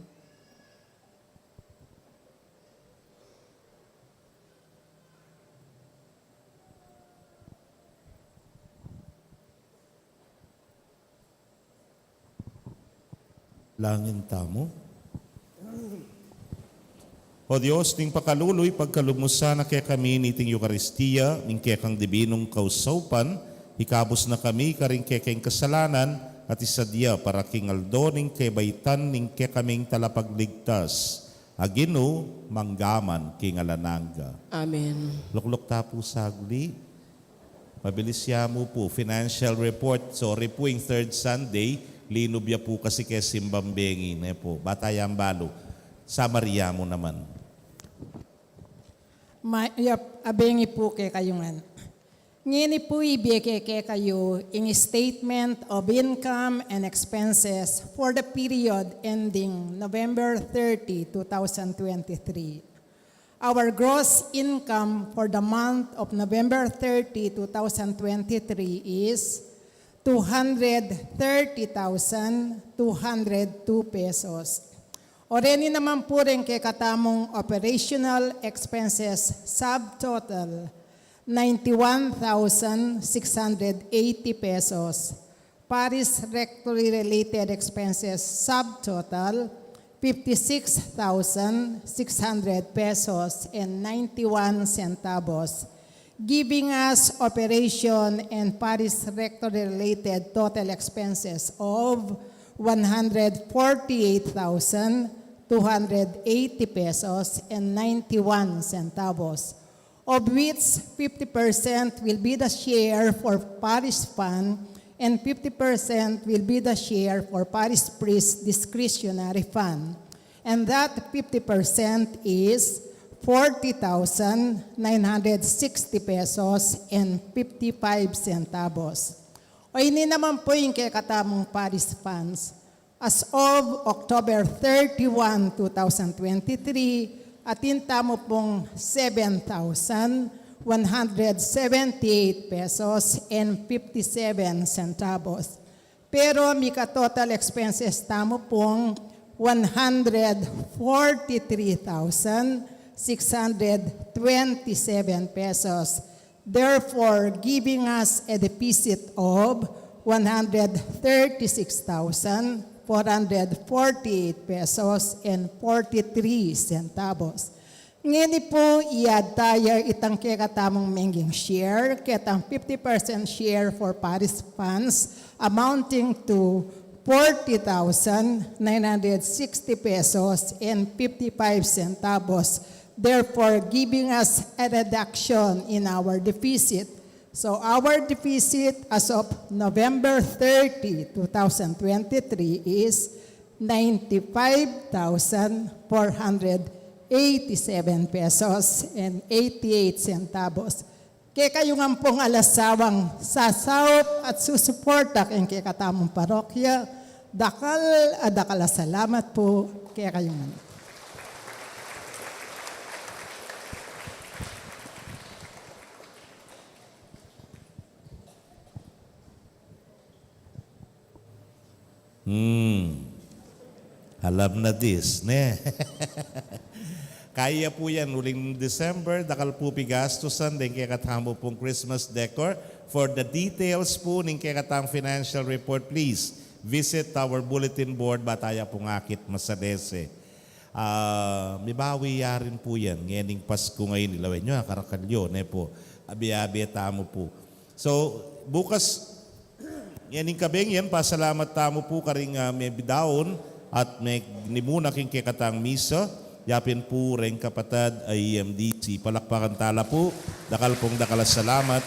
Langin tamu. O Dios, ning pakalulu, ipagkalub mu sana kekami niting Eukaristia, ning kekang dibinung kausaupan, ikabus na kami karing kekeng kasalanan, at isadya para king aldo ning kebaitan ning kekaming Talapagligtas, a Ginu, mangga man king alang angga. Amen. Lukluk ta pu sagli. Mabilis ya mu pu, financial report. Sorry pu, ing third Sunday, linub ya pu kasi keng simbang bengi, ne pu. Bata yang balu. Summary ya mu naman. Ma-, yap, abengi pu kekayu ngan. Ngeni pu ibie ke kekayu ing statement of income and expenses for the period ending November thirty, two thousand twenty-three. Our gross income for the month of November thirty, two thousand twenty-three is two hundred thirty thousand two hundred two pesos. O reni naman pu reng kekatamung operational expenses subtotal, ninety-one thousand six hundred eighty pesos. Parish rectory related expenses subtotal, fifty-six thousand six hundred pesos and ninety-one centavos, giving us operation and parish rectory related total expenses of one hundred forty-eight thousand two hundred eighty pesos and ninety-one centavos, of which fifty percent will be the share for parish fund and fifty percent will be the share for parish priest discretionary fund. And that fifty percent is forty thousand nine hundred sixty pesos and fifty-five centavos. O ini naman pu ing kekatamung parish funds. As of October thirty-one, two thousand twenty-three, atin tamu pung seven thousand one hundred seventy-eight pesos and fifty-seven centavos. Pero mika total expenses tamu pung one hundred forty-three thousand six hundred twenty-seven pesos, therefore giving us a deficit of one hundred thirty-six thousand four hundred forty-eight pesos and forty-three centavos. Ngeni pu, i-add taya itang kekatamung menging share, ketang fifty percent share for parish funds amounting to forty thousand nine hundred sixty pesos and fifty-five centavos, therefore giving us a reduction in our deficit. So our deficit as of November thirty, two thousand twenty-three is ninety-five thousand four hundred eighty-seven pesos and eighty-eight centavos. Kekayu ngan pung alang sawang sasaup at susuporta keng kekatamung parokya, dakal a dakal a salamat pu kekayu ngan. Hmm. Alam na this, ne? Kaya pu yan, uling December, dakal pu pigastusan deng kekatamu pung Christmas decor. For the details pu ning kekatang financial report, please visit our bulletin board, bata ya pung akit masalese. Ah, mibawi ya rin pu yan. Ngening Pasku ngeni, lawen yu, ah, karakal yu, ne pu. Abe-abe tamu pu. So, bukas, ngening kabeng yan, pasalamat tamu pu karing, ah, mebidaun, At me-, nimuna king kekatang misa, yapin pu reng kapatad a E M D C. Palakpakan tala pu, dakal pung dakal a salamat.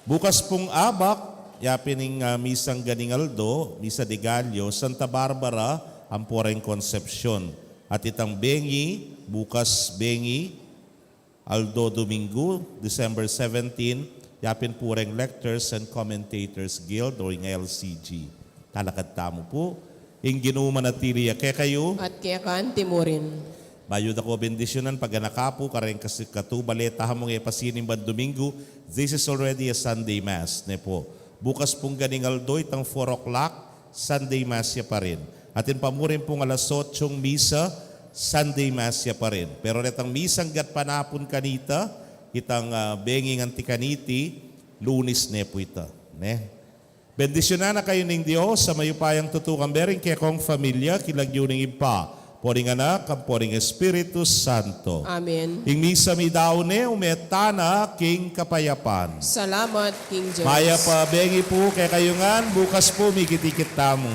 Bukas pung abak, yapin ing, ah, misang ganing aldo, Misa de Gallo, Santa Barbara, ampo reng Concepcion. At itang bengi, bukas bengi, aldo Domingo, December seventeen, yapin pu reng Lectors and Commentators Guild o ing L C G. Talakad tamu pu. Ing Ginu manatili ya kekayu. At keka mu rin. Bayu da ko bendisyunan, paganaka pu kareng kasi-, katubaleta mung e pasisimban Domingo. This is already a Sunday Mass, ne pu. Bukas pung ganing aldo, itang four o'clock, Sunday Mass ya pa rin. Atin pa mu rin pung alas otsong misa, Sunday Mass ya pa rin. Pero retang misang gatpanapun kanita, itang, ah, benging anti kaniti, Lunes ne pu ita, ne? Bendisyunan na kayu ning Dios a mayupayang tutukan, bering kekong familia, king lagyu ning Ibpa, ampo ning Anak, ampo ning Espiritu Santo. Amen. Ing misa meyari ne, ume tana king kapayapan. Salamat king Dios. Mayap a bengi pu kekayu ngan, bukas pu mikit-ikit tamu.